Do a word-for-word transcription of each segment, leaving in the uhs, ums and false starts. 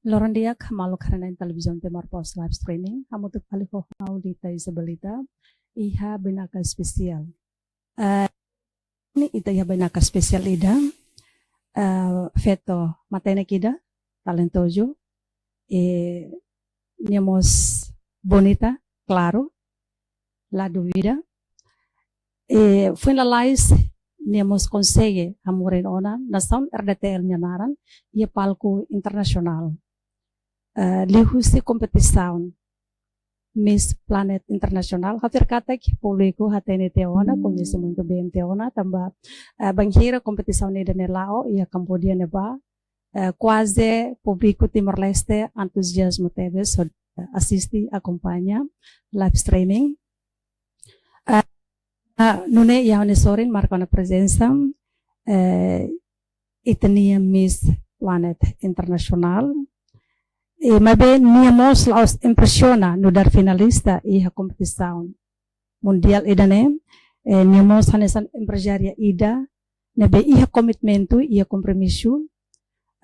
Loron di'ak, maluk haree-na'in Televizaun Timor Post live streaming, hamutuk fali ho ha'u Lita Isabelita, iha bainaka espesiál. Eh, ne'e ita iha bainaka espesiál ida, eh, feto matenek ida, talentozu, eh, nia mós bonita, klaru, la duvida. Eh, foin lalais, nia mós konsege hamurin ona nasaun R D T L nia naran iha palku internasionál. Eh, liuhusi kompetisaun Miss Planet Internasionál, ha'u fiar katak públiku hatene tiha ona, koñese muito bem tiha ona, tanba, eh, bainhira kompetisaun ida-ne'e la'o iha Kamboja ne'ebá, eh, kuaze públiku Timor-Leste entuziazmu tebes hodi asiste, akompaña live streaming. Eh, eh, nune'e iha ha'u-nia sorin marka ona prezensa, eh, ita-nia Miss Planet Internasionál. Eh, maibé nia mós la'ós impresiona nu'udar finalista iha kompetisaun mundiál ida-ne'e, eh, nia mós hanesan emprezária ida ne'ebé iha komitmentu, iha kompromisu,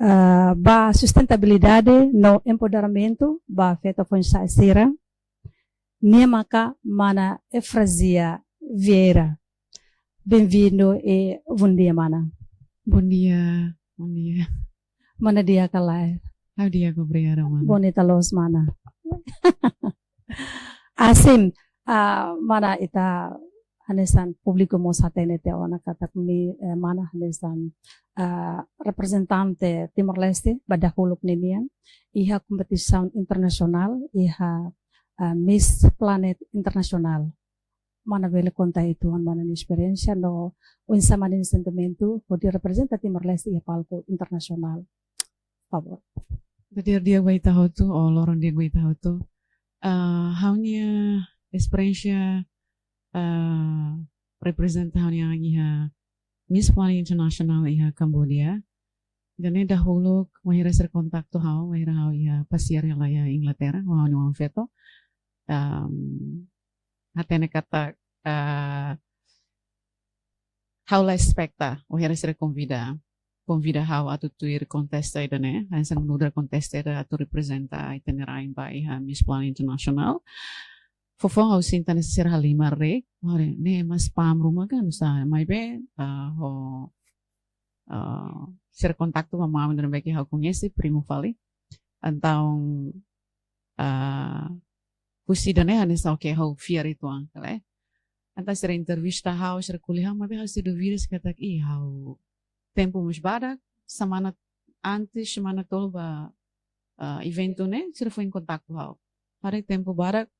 eh, ba sustentabilidade no empoderamentu ba feto foin-sa'e sira. Nia maka mana Eufrazia Vieira. Bem-vindo e bom dia, mana. Bom dia, bom dia. Mana di'ak ka lae? Ha'u di'ak, obrigada, mana. Bonita loos, mana. Asim, ah, mana ita hanesan públiku mós hatene tiha ona katak mi, eh, mana hanesan, ah, reprezentante Timor-Leste ba dahuluk ninian iha kompetisaun internasionál, iha, ah, Miss Planet Internasionál. Mana bele konta uitoan mana-nia esperiénsia no oinsá mana-nia sentimentu hodi reprezenta Timor-Leste iha palku internasionál? Favór. Di'ak, di'ak ba ita hotu, ou loron di'ak ba ita hotu. Ah, ha'u-nia esperiénsia, ah, reprezenta ha'u-nia an iha Miss Planet Internasionál iha Kamboja. Ida-ne'e dahuluk, wainhira sira kontaktu ha'u, wainhira ha'u iha pasiar hela iha Inglaterra, ho ha'u-nia oan feto. Am, hatene katak, ah, ha'u la espeta, wainhira sira konvida, konvida ha'u atu tuir kontesta ida-ne'e, hanesan nu'udar kontesta ida atu reprezenta ita-nia rain ba iha Miss Planet Internasionál. Foufoun ha'u sente hanesan sira halimar de'it, wah, ne'e ema paham ruma ka, nusá, maibé, ah, ho, ah, sira kontaktu ba maun ida ne'ebé ke ha'u koñese, primu fali. Entaun, ah, husi ida-ne'e hanesan, oke, ha'u fiar uitoan, kale. Entaun sira entrevista ha'u, sira ko'alia ha'u, maibé ha'u sei duvida se katak, ih, ha'u tempu mós badak, semana antes, semana tolu ba, ah, eventu ne'e, sira foin kontaktu ha'u. Haree tempu badak,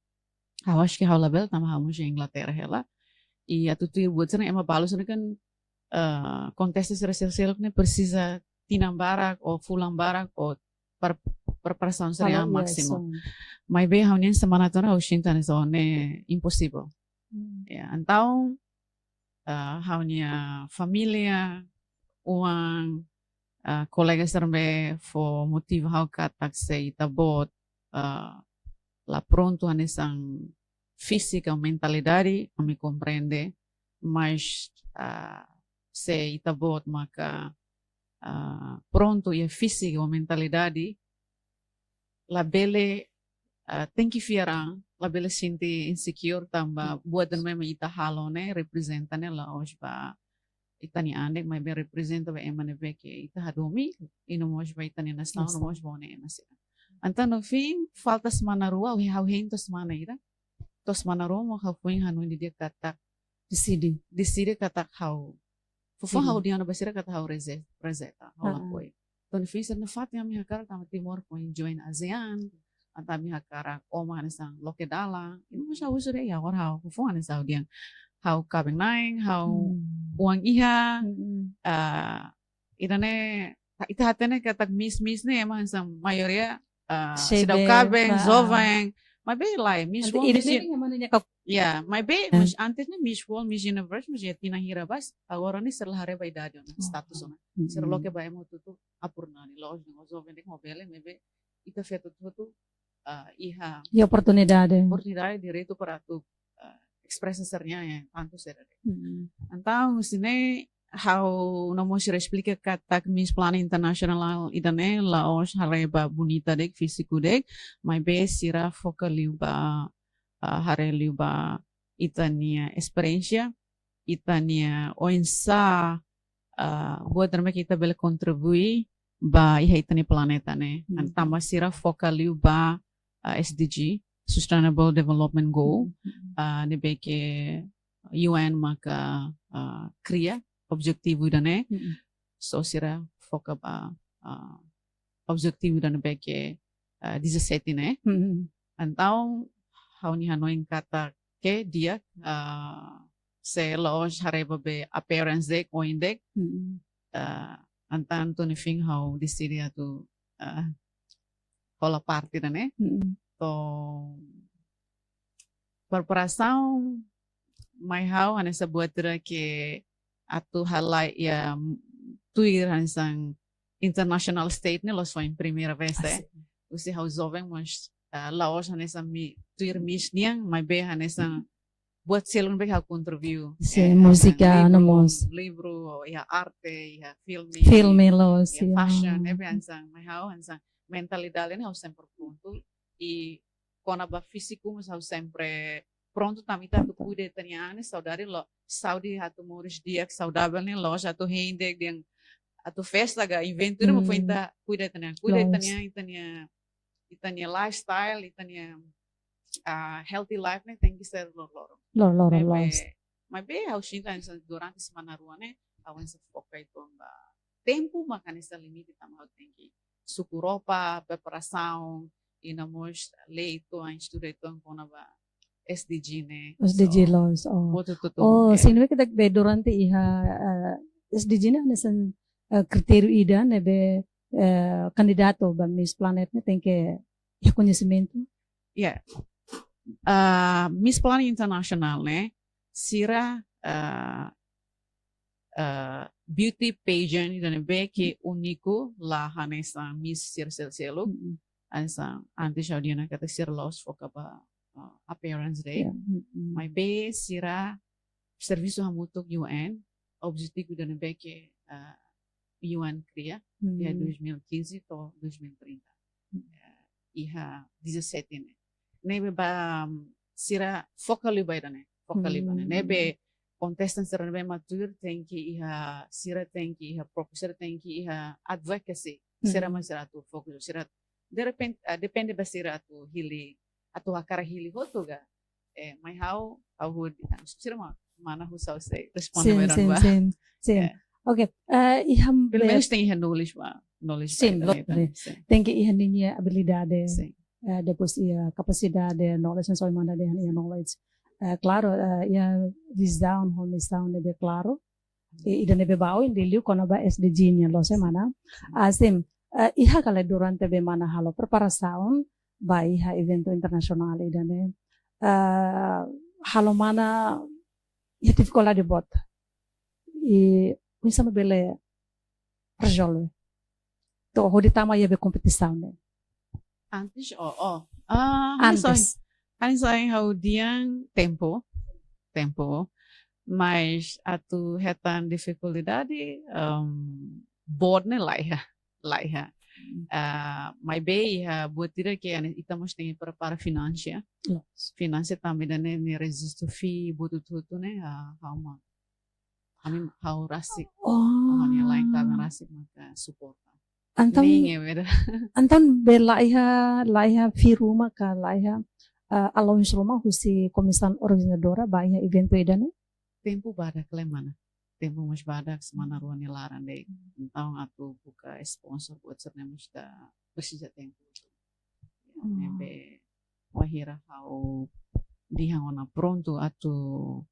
ha'u acho que ha'u labele, tanba ha'u mós iha Inglaterra hela. I atu tuir buat sira-ne'e ema balu sira-ne'e kan, ah, kontesta sira seluk-seluk ne'e presiza tinan barak, ou fulan barak, ou par-, preparasaun sira-ne'e másimu. Maibé ha'u-nian semana to'o ona ha'u sente hanesan ne'e imposivel. Hmm. Ya, entaun, ah, ha'u-nia família, oan, ah, kolega sira ne'ebé fó motiva ha'u katak se ita-boot, ah, la prontu hanesan fíziku, mentalidade, ami komprende, mas, ah, se ita-boot maka, ah, prontu iha fíziku, mentalidade, labele, ah, tenke fiar an, labele sente insecure tanba buat ida ne'ebé ita halo ne'e, reprezenta ne'e la'ós ba ita-nia an de'it, maibé reprezenta ba ema ne'ebé ke ita hadomi, i no mós ba ita-nia nasaun, no mós ba ema sira. Entaun no fim, falta semana rua, ha'u hein to'o semana ida. To'o semana rua mak ha'u foin hanoin didi'ak katak deside. Deside katak ha'u. Foufoun ha'u dehan ba sira katak ha'u reje-, rejeita, ha'u lakohi. Entaun no fim sira nafatin ami hakarak tanba Timor foin join ASEAN, entaun ami hakarak uma hanesan loke dalan. I no mós ha'u husu de'it, ya, agora ha'u, foufoun hanesan ha'u dehan. Ha'u kaben-na'in, ha'u oan iha, ah, ida-ne'e, ita hatene katak Miss, Miss ne'e ema hanesan maioria, ah, seidauk kaben, joven. Maibé lae, Miss World, Miss Uni-, ya, maibé, mas antes ne'e Miss World, Miss Universe, mas iha tinan hira bá, agora ne'e sira la haree ba idade ona, status ona. Sira loke ba ema hotu-hotu apurna ni loos ni joven de'it mak bele, maibé ita feto hotu-hotu, ah, iha oportunidade, oportunidade, direitu para atu, ah, espresa sira-nia, ya, tantu sira de'it. Entaun, husi ne'e, ha'u no mós sira esplika katak Miss Planet International ida-ne'e la'ós haree ba bonita de'it, fíziku de'it, maibé sira foka liu ba, ah, haree liu ba ita-nia esperiénsia, ita-nia oinsá, ah, buat ida-ne'ebé ke ita bele kontribui ba iha ita-nia planeta ne'e. Hmm. Tanba sira foka liu ba, ah, S D G, Sustainable Development Goal, hmm, ah, ne'ebé ke U N maka, ah, kria objetivu ida-ne'e. Hmm. So sira foka ba, ah, objetivu ida-ne'ebé ke, ah, dezassete ne'e. Hmm. Entaun, ha'u-nia hanoin katak ke di'ak, ah, se la'ós haree ba be appearance de'it, oin de'it. Hmm. Ah, entaun to'o nia fin ha'u deside atu, ah, hola parte ida-ne'e. Hmm. To'o preparasaun mai ha'u hanesan buat ida ke atu halai iha tuir hanesan international stage ne'e la'ós foin primeira vez, eh. Ah, sin. Husi ha'u joven mós, ah, la'ós hanesan mi-, tuir Miss nian, maibé hanesan buat seluk ne'ebé ha'u kontribui. Sin, eh, múzika, hanesan no livru, mós. Livru, iha arte, iha filme, filme loos, iha, ya, fashion, ne'ebé hanesan, mai ha'u hanesan mentalidade ne'e ha'u sempre prontu, i kona-ba fíziku mós ha'u sempre prontu, tanba ita atu, prontu, kuida ita-nia an ne'e, saudade loos, saúde atu moris di'ak saudavel ne'e la'ós atu hein de'it dehan atu festa ka eventu ne'e, hmm, mak foin ita kuida ita-nia an, kuida, loos, ita-nia an, ita-nia, ita-nia lifestyle, ita-nia, ah, healthy life ne'e tenke ser loroloron. Loroloron, maibé, loos, maibé ha'u sente hanesan durante semana rua ne'e, ha'u hanesan foka uitoan ba tempu, maka hanesan limite tanba ha'u tenke suku roupa, preparasaun, i no mós lee uitoan, estuda uitoan kona-ba S D G ne'e. S D G, so, loos, oh. Buat hotu-hotu. Oh, eh, sin, ne'ebé ke ita be durante iha, eh, S D G ne'e hanesan, eh, kritériu ida ne'ebé, eh, kandidatu ba Miss Planet ne'e tenke iha koñesimentu? Ya. Ah, Miss Planet International ne'e, sira, ah, ah, beauty pageant ida ne'ebé ke, hmm, úniku, la hanesan Miss sira sel-, seluk. Hmm. Hanesan antes ha'u dehan ona katak sira la'ós foka ba, ah, appearance de'it. Ya, hmm, hmm. Maibé sira servisu hamutuk U N, objetivu ida ne'ebé ke, ah, U N kria, hmm, iha dois mil e quinze to'o dois mil e trinta. Hmm. Eh, iha dezassete ne'e. Ne'ebé ba, mm, sira foka liu ba ida-ne'e, foka liu ba ne'e. Hmm. Ne'ebé kontestan sira ne'ebé mak tuir tenke iha, sira tenke iha, profesór tenke iha advocacy. Sira, hmm, mak sira atu fokus, sira derrepente, ah, depende ba sira atu hili, atu hakarak hili hotu ka. Eh, mai ha'u, ha'u hodi, ah, sira mak mana husu ha'u sei responde, sin, mai, sin, ba. Sin, sin. Eh. Oke, eh, iha, pelumenus be-, tenke iha knowledge ba, knowledge ba, sin, ita, lo-, ita, sin. Tenke iha ninia abilidade. Sin. Eh, depois iha kapasidade, knowledge, só manda de iha knowledge. Eh, klaru, eh, iha vizaun ho misaun ne'ebé klaru. I, ida ne'ebé ba oin liuliu kona-ba S D G nian, loos, eh, mana. Ah, sin, eh, iha ka lae durante be mana halo preparasaun ba iha eventu internasionál ida-ne'e, eh, halo mana iha difikuldade boot? I oinsá mak bele rezolve to'o hodi tama iha be kompetisaun ne'e? Antes, oh, oh. Ah, antes. Hanesan ohin, hanesan ohin ha'u dehan tempu, tempu. Mas atu hetan difikuldade, em, boot ne'e laiha, laiha. Hmm. Ah, maibé iha buat ida ke ane ita mós tenke prepara finansia. Loos. Finansia tanba ida-ne'e, ne'e rejistu fee, buat hotu-hotu ne'e, ah, ha'u mak, ami, ha'u rasik. Oh. Ha'u-nia la'en kaben rasik maka suporta. Entaun, ne'e, eh, beda. Entaun be laiha, laiha fee ruma ka laiha, eh, allowance ruma husi komisaun organizadora ba iha eventu ida-ne'e? Tempu badak lae, mana. Tempu mós badak, semana rua nia laran de'it. Entaun atu buka sponsor buat sira-ne'e mós ita presiza tempu. Hmm. Ne'ebé bainhira ha'u dehan ona prontu atu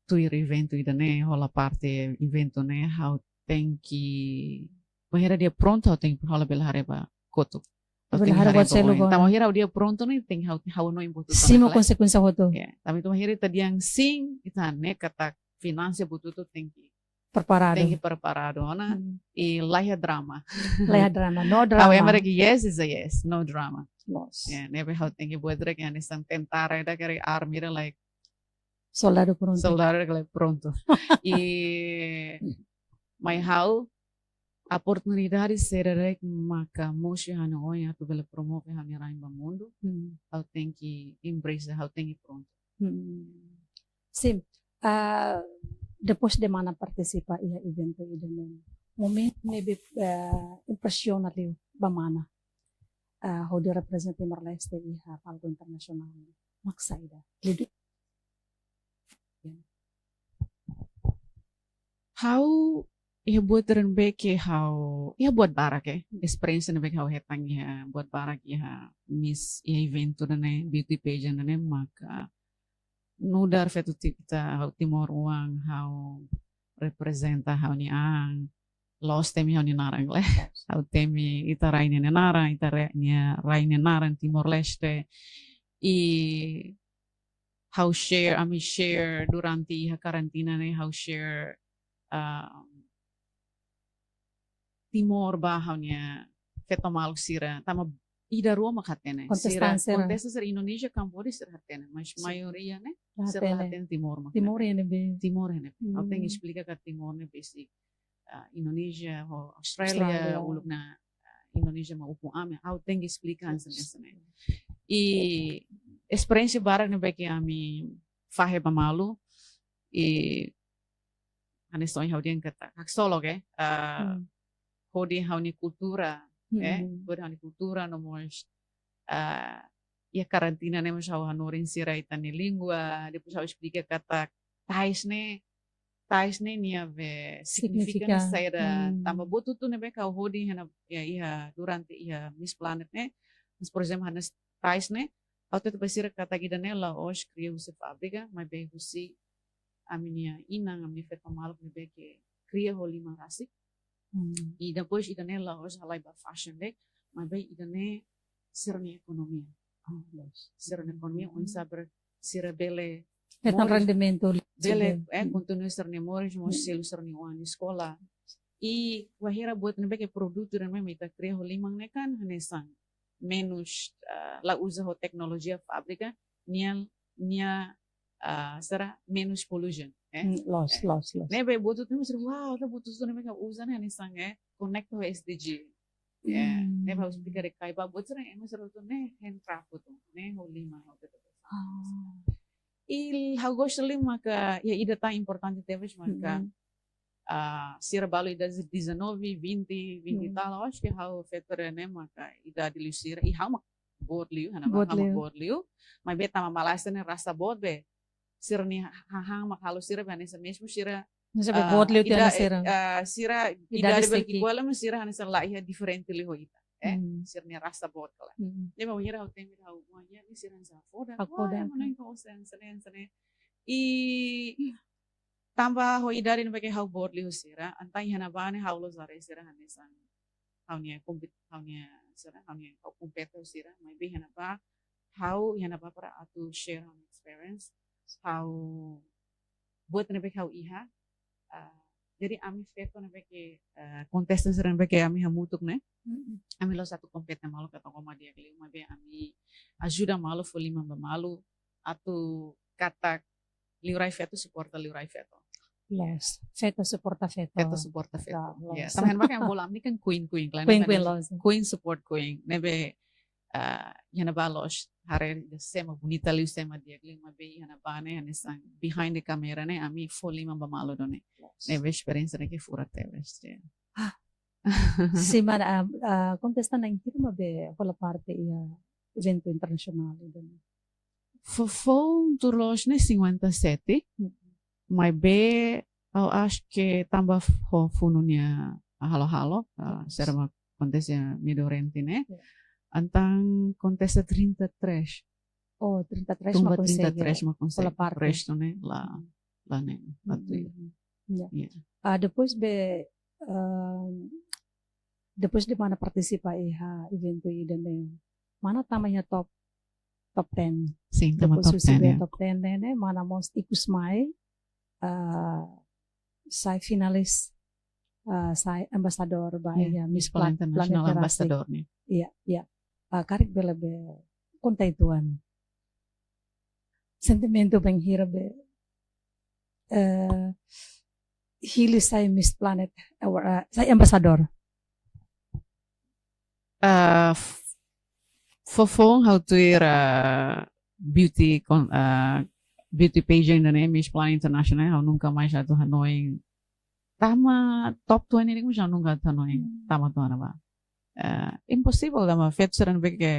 tuir eventu ida-ne'e, hola parte eventu ne'e, ha'u tenke, bainhira dehan prontu, ha'u tenke hola bele haree ba kotuk. Ha'u tenke haree ba oin. Bele haree ba seluk. Tanba bainhira ha'u dehan prontu ne'e, tenke ha'u, ha'u hanoin buat hotu. Simu konsekuénsia hotu. Ya, tanba ita bainhira ita dehan sin, ita hatene katak finansia buat hotu tenke preparadu. Tenke preparadu ona. Hmm. I laiha drama. Laiha drama, no drama. Ha'u ema ke yes is a yes, no drama. Loos. Ya, ne'ebé ha'u tenke buat ida ke hanesan tentara ida, karik army ida, like, soldadu prontu. Soldadu ida ke, like, prontu. I Mai ha'u, oportunidade sira-ne'e maka mosu iha ha'u-nia oin atu bele promove ha'u-nia rain ba mundu. Hmm. Ha'u tenke embrace, ha'u tenke prontu. Hmm. Sin, ah, depois de mana partisipa iha eventu ida-ne'e, momentu ne'ebé, ah, impresiona liu ba mana, ah, hodi reprezenta Timor-Leste iha palku internasionál, mak saida? Liu. Ha'u, iha buat ida ne'ebé ke ha'u, iha buat barak, eh. Hmm. Esperiénsia ne'ebé ke ha'u hetan iha buat barak iha Miss, iha eventu ida-ne'e, beauty pageant ida-ne'e, maka nu'udar feto ti-, ita, ha'u timoroan, ha'u reprezenta ha'u-nia an, la'ós temi ha'u-nia naran, le. Ha'u temi ita rain nia naran, ita re-, nia rain nia naran Timor-Leste. I ha'u share, ami share durante iha karantina ne'e, ha'u share, ah, Timor ba ha'u-nia feto maluk sira, tanba ida rua mak hatene. Kontestan sira, sira. Kontestan sira Indonézia, Kamboja sira hatene, mas maioria ne'e sira hatene Timor mak. Timor iha ne'ebé? Timor iha ne'ebé. Ha'u tenke esplika katak Timor ne'e besik, ah, Indonézia ho Austrália, Austrália, uluk ne'e, ah, Indonézia mak ukun-aman, ha'u tenke esplika hanesan ne'e. I esperiénsia barak ne'ebé ke ami fahe ba malu, i hanesan ohin ha'u dehan katak, haksolok, eh, ah, hodi ha'u-nia kultura, eh, hodi ha'u-nia kultura no mós, ah, iha karantina ne'e mós ha'u hanorin sira ita-nia língua, depois ha'u esplika katak tais ne'e, tais ne'e nia be signifika, signifika saida, tanba buat hotu-hotu ne'ebé ke ha'u hodi iha ne'e, iha, iha durante iha Miss Planet ne'e. Mas, por ezemplu, hanesan tais ne'e, ha'u hatete ba sira katak ida-ne'e la'ós kria husi fábrika, maibé husi ami-nia inan, ami-nia feto maluk ne'ebé ke kria ho liman rasik. Hmm. I depois ida-ne'e la'ós halai ba fashion de'it, maibé ida-ne'e sira-nia ekonomia. Ah, loos. Sira-nia ekonomia, hmm, oinsá para sira bele hetan moris, rendimentu, bele, eh, hmm, kontinua sira-nia moris, mós, hmm, selu sira-nia oan eskola. I wainhira buat ne'ebé ke produtu ida ne'ebé mak ita kria ho liman ne'e kan hanesan menus, ah, la uza ho teknolojia fábrika, nia, nia, ah, sira menus pollution, eh? Hmm, loos, eh, loos, loos. Ne'ebé buat hotu-hotu ne'e mós, wow, ita buat hotu-hotu ne'ebé ke uza ne'e hanesan, eh, konekta ho S D G. Ya, hmm, ne'ebé ha'u esplika de'it katak buat sira-ne'e, ema sira hotu ne'e handcraft hotu, ne'e ho liman hotu. Ah. I ha'u gosta liu maka, ya, ida tan importante tebes maka, hmm, ah, sira balu idade dezanove, vinte, vinte e tal, hmm, acho que ha'u feto ida-ne'e maka idade liu sira, i ha'u mak boot liu, hanesan boot, ha'u mak liu, boot liu, maibé tanba malae sira-ne'e rasa boot be, sira-nia hahán mak halo sira be hanesan mezmu sira, hanesan be, ah, boot liu tiha ida, ona sira, eh, sira idade, idade besik, balik igual, mas sira hanesan la iha diferente liu ho ita, eh, hmm, sira-nia rasa boot kala. Hmm. Ne'ebé wainhira ha'u temi ha'u, wah, ya, ne'e sira hanesan foda, hakfodak, wah, ya, mana yang kau sen, senen, senen. I tanba ho idade ne'ebé ke ha'u boot liu ho sira, entaun iha ne'ebá ne'e ha'u la'ós haree sira hanesan ha'u-nia kompet-, ha'u-nia sira, ha'u-nia, ha'u kompete ho sira, maibé iha ne'ebá, ha'u iha ne'ebá para atu share ha'u-nia experience, ha'u buat ne'ebé ke ha'u iha, ah, jadi ami feto ne'ebé ke, ah, kontestan sira ne'ebé ke ami hamutuk ne'e, mm-mm, ami la'ós atu kompete malu katak ó mak di'ak liu, maibé ami ajuda malu, fó liman ba malu, atu katak liurai feto suporta liurai feto. Loos. Feto suporta feto. Feto suporta feto. Ya, loos. Ya, tanba iha ne'ebá kan bolu ami ne'e kan queen, queen, klaru, queen, ne'ebé queen, loos, queen support queen. Ne'ebé, ah, iha ne'ebá la'ós haree de'it sé mak bonita liu, sé mak di'ak liu, maibé iha ne'ebá ne'e hanesan behind the camera ne'e ami fó liman ba malu duni. Loos. Ne'ebé esperiénsia ne'e ke furak tebes, ya. Ah. Sin, mana, ah, ah, kontestan na'in hira mak be hola parte iha eventu internasionál ida-ne'e? Fo-, foun tuir loos ne'e cinquenta e sete. Hmm. Maibé, ha'u acho que tanba ho funu nia halo-halo, ah, hmm, sira mak akontese iha Medio Oriente ne'e. Ya. Entaun akontese trinta e três. Oh, trinta e três mak konsege. Trinta e três mak konsege. Hola parte. Restu ne'e la, hmm, la ne'e, la tuir. Hmm. Ya. Ya. Ah, depois be, ah, depois de mana partisipa iha eventu ida-ne'e, mana tama iha top, top ten. Sin, tama top ten, ya. Depois husi be top ten ne'e, ne'e, mana mós ikus mai, ah, sai finalis, ah, sai embaixadór ba, ya, iha Miss Miss Pla-, Planeta International Planeta rasik. Ambassador ne'e. Iya, iya. Ah, karik bele be konta uitoan. Sentimentu bainhira be, eh, hili sai Miss Planet, eh, sai embaixadór? Ah, f- fofoun ha'u tuir, ah, beauty con, ah, beauty pageant ne'e, Miss Planet International, ha'u nunka mais atu hanoin tama top twenty ne'e, ha'u nunka atu hanoin tama tiha ona ba. Ah, impossível, tanba feto sira ne'ebé ke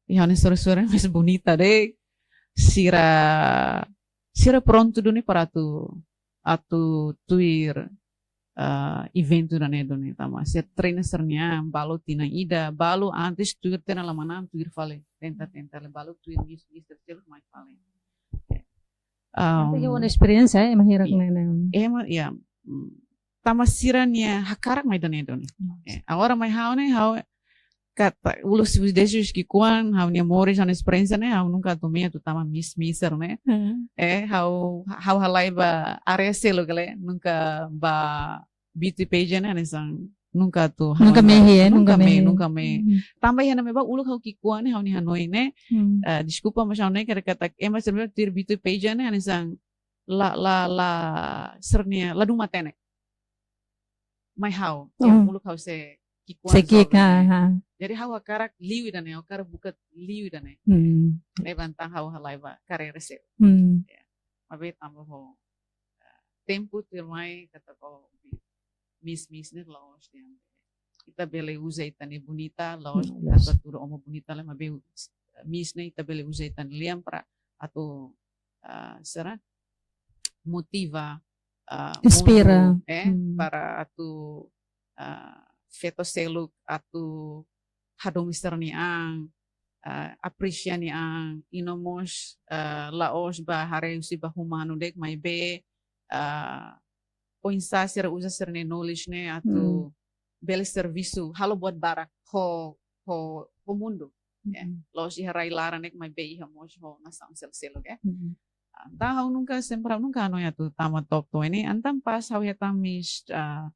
iha nia sura-sura mais bonita de'it, sira, sira prontu duni para atu, atu tuir, ah, eventu ida-ne'e duni, tanba sira treina sira-nia an, balu tinan ida, balu antes tuir tiha ona la manán, tuir fali, tenta, tenta, le balu tuir Miss, Miss terceiro mai fali. Entaun, ah, iha ona esperiénsia, eh, ema hirak ne'e, ne'e. Ema, ya, mm, tanba sira-nia hakarak mai ida-ne'e duni. Eh, agora mai ha'u ne'e, ha'u katak uluk, desde ki'ikoan, ha'u-nia moris, ha'u-nia esperiénsia ne'e, ha'u nunka atu mehi atu tama Miss, Mister ne'e. Eh, ha'u, ha'u halai ba área seluk ne'e, nunka ba beauty pageant ne'e, hanesan nunka atu, nunka mehi, eh, nunka mehi, nunka mehi. Tanba iha ne'ebá uluk ha'u ki'ikoan ne'e, ha'u-nia hanoin ne'e, eh, deskulpa, mas ha'u ne'e hakarak katak ema sira ne'ebé tuir beauty pageant ne'e, hanesan la, la, la, sira-nia ladún matenek. Mai ha'u, uluk ha'u sei ki'ikoan, sei ki'ik, ha, ha. Jadi ha'u hakarak liu ida-ne'e, ha'u hakarak buka liu ida-ne'e. Ne'ebé entaun ha'u halai ba karreira seluk. Ya. Maibé tanba ho, eh, tempu tuirmai katak Miss, Miss ne'e la'ós de'it ita bele uza ita-nia bonita, la'ós atu hatudu omo bonita lae, maibé Miss ne'e ita bele uza ita-nia lian para atu, ah, sira motiva, ah, inspira mundu, eh, para atu, ah, feto seluk atu hadomi sira-nia an, ah, apresia nia an, i no mós, ah, la'ós ba haree husi ba umanu de'it, maibé, ah, oinsá sira uza sira-nia knowledge ne'e atu bele servisu, halo buat barak ho, ho, ho mundu. Ya, la'ós iha rai-laran ne'e, maibé iha mós ho nasaun sel-, seluk, ya. Entaun ha'u nunka, sempre ha'u nunka hanoin atu tama top twenty, entaun pas ha'u hetan Miss, ah,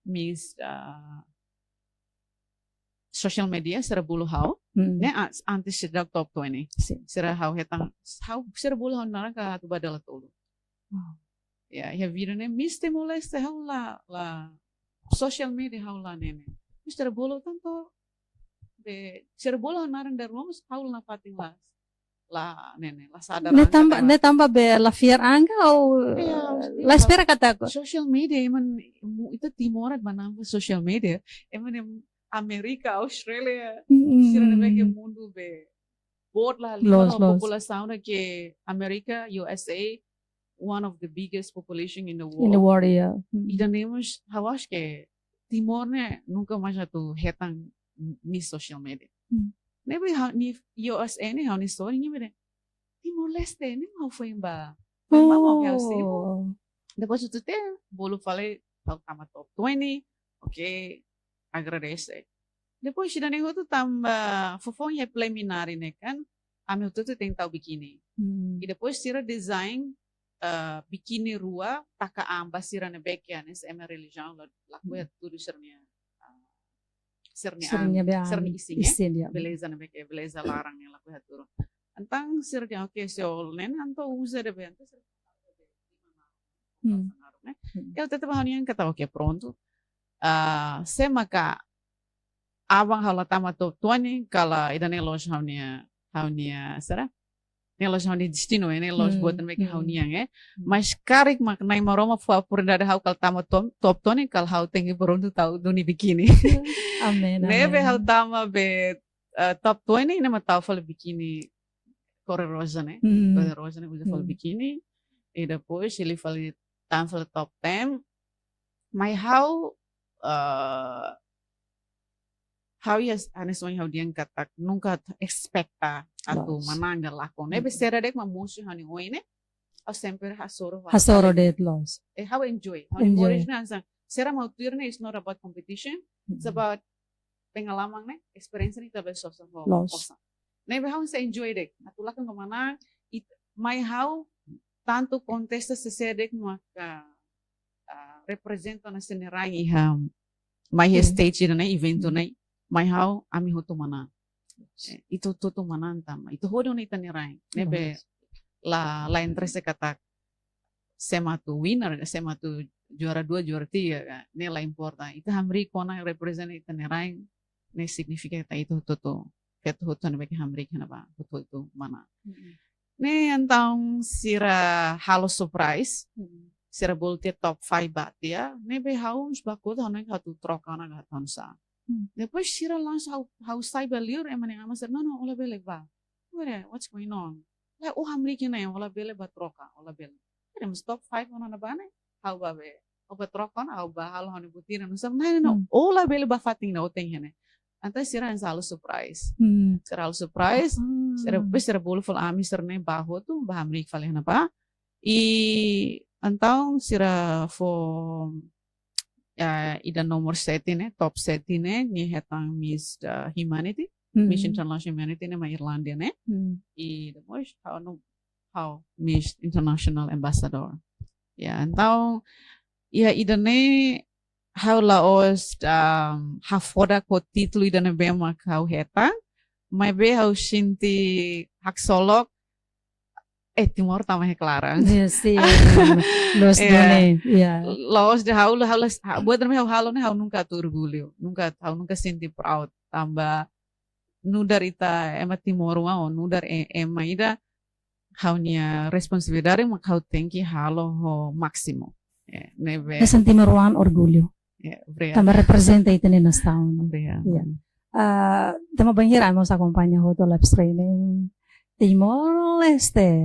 Miss, ah, social media, sira bolu ha'u, ne'e, a-, antes seidauk top twenty. Sira ha'u hetan, ha'u, sira bolu ha'u naran ka atu ba dala tolu. Ya, iha vida ne'e, Miss Timor-Leste ha'u la, la, social media ha'u la ne'e ne'e. Miss sira bolu tantu, be, sira bolu ha'u naran dala rua, ha'u la nafatin, la, la ne'e ne'e, la sadar. Ne'e tanba, ne'e tanba be la fiar an ka, ou la espera katak social media, ema, mu-, ita Timor ba nampak social media, ema ne'e Amérika, Austrália, sira ne'ebé ke mundu be boot la, loos, loos, populasaun ne'e ke Amérika, U S A, one of the biggest population in the world. In the world, yeah. Ida-ne'e mós ha'u acha ke Timor ne'e nunka mais atu hetan Miss social media. Ne'ebé ha'u-nia, U S A ne'e ha'u-nia sorry ne'ebé dehan Timor-Leste ne'e ha'u foin ba. Foin ba, mau ke ha'u sei. Depois atu te bolu fali ha'u tama top twenty. Oke, agradese. Depois sira-ne'e hotu tanba fofoun iha preliminary ne'e kan, ami hotu-hotu tenke tau bikini. I depois sira design, eh, bikini rua, taka an ba sira ne'ebé ke hanesan ema relijiaun la, lakohi hatudu sira-nia, ah, sira-nia an, sira-nia be an, sira-nia isin, ya. Isin, ya. Beleza ne'ebé ke, beleza laran ne'e lakohi hatudu. Entaun sira dehan, oke, se ó ne'e, entaun uza de'it be, entaun sira, ne'e? Ha'u tetap ha'u-nian katak, oke, prontu. Ah, se maka aban ha'u la tama top twenty, kala ida-ne'e la'ós ha'u-nia, ha'u-nia, sira? Ne'e la'ós ha'u-nia destinu, eh, ne'e la'ós buat ne'ebé ke ha'u-nian, eh. Mas karik mak Na'i Maromak fó oportunidade ha'u kala tama top, top twenty, kala ha'u tenke prontu tau duni bikini. Amen, amen. Ne'ebé ha'u tama be, eh, top twenty, ne'e mak tau fali bikini kore roza ne'e. Kore roza ne'e, uza fali bikini. I depois, hili fali, tama fali top ten. Mai ha'u, eh, ha'u iha, hanesan ohin ha'u dehan katak, nunka atu espekta atu manán ka lakon. Ne'ebé sira de'it mak mosu iha ha'u-nia oin ne'e, ha'u sempre hasoru, hasoru de'it, loos. Eh, ha'u enjoy. Ha'u-nia moris ne'e hanesan, sira mak tuir ne'e, it's not about competition, it's about pengalaman ne'e, experience ne'e ita bele sosa ho, loos, osan. Ne'ebé ha'u sei enjoy de'it. Atu lakon ka manán, it-, mai ha'u, tantu kontesta sé-sé de'it maka, ah, reprezenta ona sira-nia rai iha, mai iha stage ne'e, eventu ne'e, mai ha'u, ami hotu manán. Eh, ita hotu-hotu manán tama. Ita hotu ona ita-nia rai. Ne'ebé la, la interese katak sé mak atu winner, sé mak atu, juara dua, juara tiga ka, ne'e la importa. Ita hamriik ona representa ita-nia rain, ne'e signifika ita hotu-hotu, feto hotu ne'ebé ke hamriik iha ne'ebá, hotu-hotu manán. Ne'e entaun sira halo surprise, sira bolu tiha top five ba tiha, ne'ebé ha'u mós bá kuda, ha'u hanoin katak atu troka ona ka atu nu'usá. Depois sira langsung ha'u, ha'u sai ba liur, ema nia aman sira, "No, no, ó labele bá." Where, what's going on? Lae, ó hamriik iha ne'e, ó labele bá troka, ó labele. Ita mós top five ona iha ne'ebá ne'e, ha'u bá be. Ó bá troka ona, ha'u bá halo ha'u-nia buat ida, nu'usá. "No, no, no, ó labele bá fatin ne'e, ó tenke iha ne'e." Entaun sira hanesan halo surprise. Sira halo surprise, sira, depois sira bolu fali ami sira-ne'e bá hotu, bá hamriik fali iha ne'ebá. I entaun sira fó, eh, ida nomor sete ne'e, top sete ne'e, nia hetan Miss, eh, Humanity, Miss International Humanity ne'e mai Irlandia ne'e. I depois ha'u no, ha'u Miss International Ambassador. Ya, entaun, ya, ida-ne'e ha'u la'ós, um, hafodak ho títulu ida ne'ebé mak ha'u hetan, maibé ha'u sente haksolok, eh, Timor tama iha klaran. Iya, sin. Loos duni, iya. La'ós de'it ha'u, ha'u, ha'u, buat ne'ebé ha'u halo ne'e ha'u nunka atu orgullu, nunka, ha'u nunka sente proud, tanba nu'udar ita ema timoroan, nu'udar e-, ema ida, ha'u-nia responsabilidade mak ha'u tenke halo ho másimu. Ya, ne'ebé. Hanesan timoroan orgullu. Ya, obrigada. Tanba reprezenta ita-nia nasaun. Obrigada. Ya. Ah, tanba bainhira ami mós akompaña hotu live streaming Timor-Leste.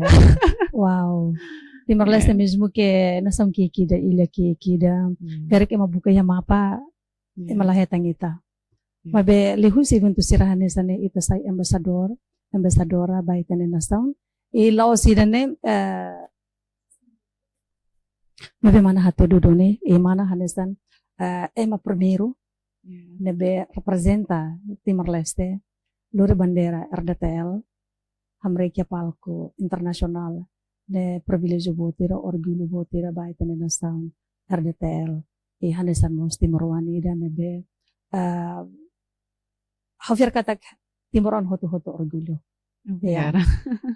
Wow. Timor-Leste, ya, mezmu ke nasaun ki'ik ida, ilha ki'ik ida. Karik ema buka iha mapa, ya, ema la hetan ita. Ya. Maibé liuhusi eventu sira hanesan ne'e ita sai embaixadór, embaixadora ba ita-nia nasaun. I la'ós ida-ne'e, eh, maibé mana hatudu duni, i mana hanesan, eh, ema primeiru, ya, ne'ebé reprezenta Timor-Leste, lori bandeira R D T L, hamriik iha palku internasionál, ne'e priviléjiu boot ida, orgullu boot ida ba ita-nia nasaun R D T L. I hanesan mós timoroan ida ne'ebé, ah, ha'u fiar katak timoroan hotu-hotu orgullu. Ya. Obrigada.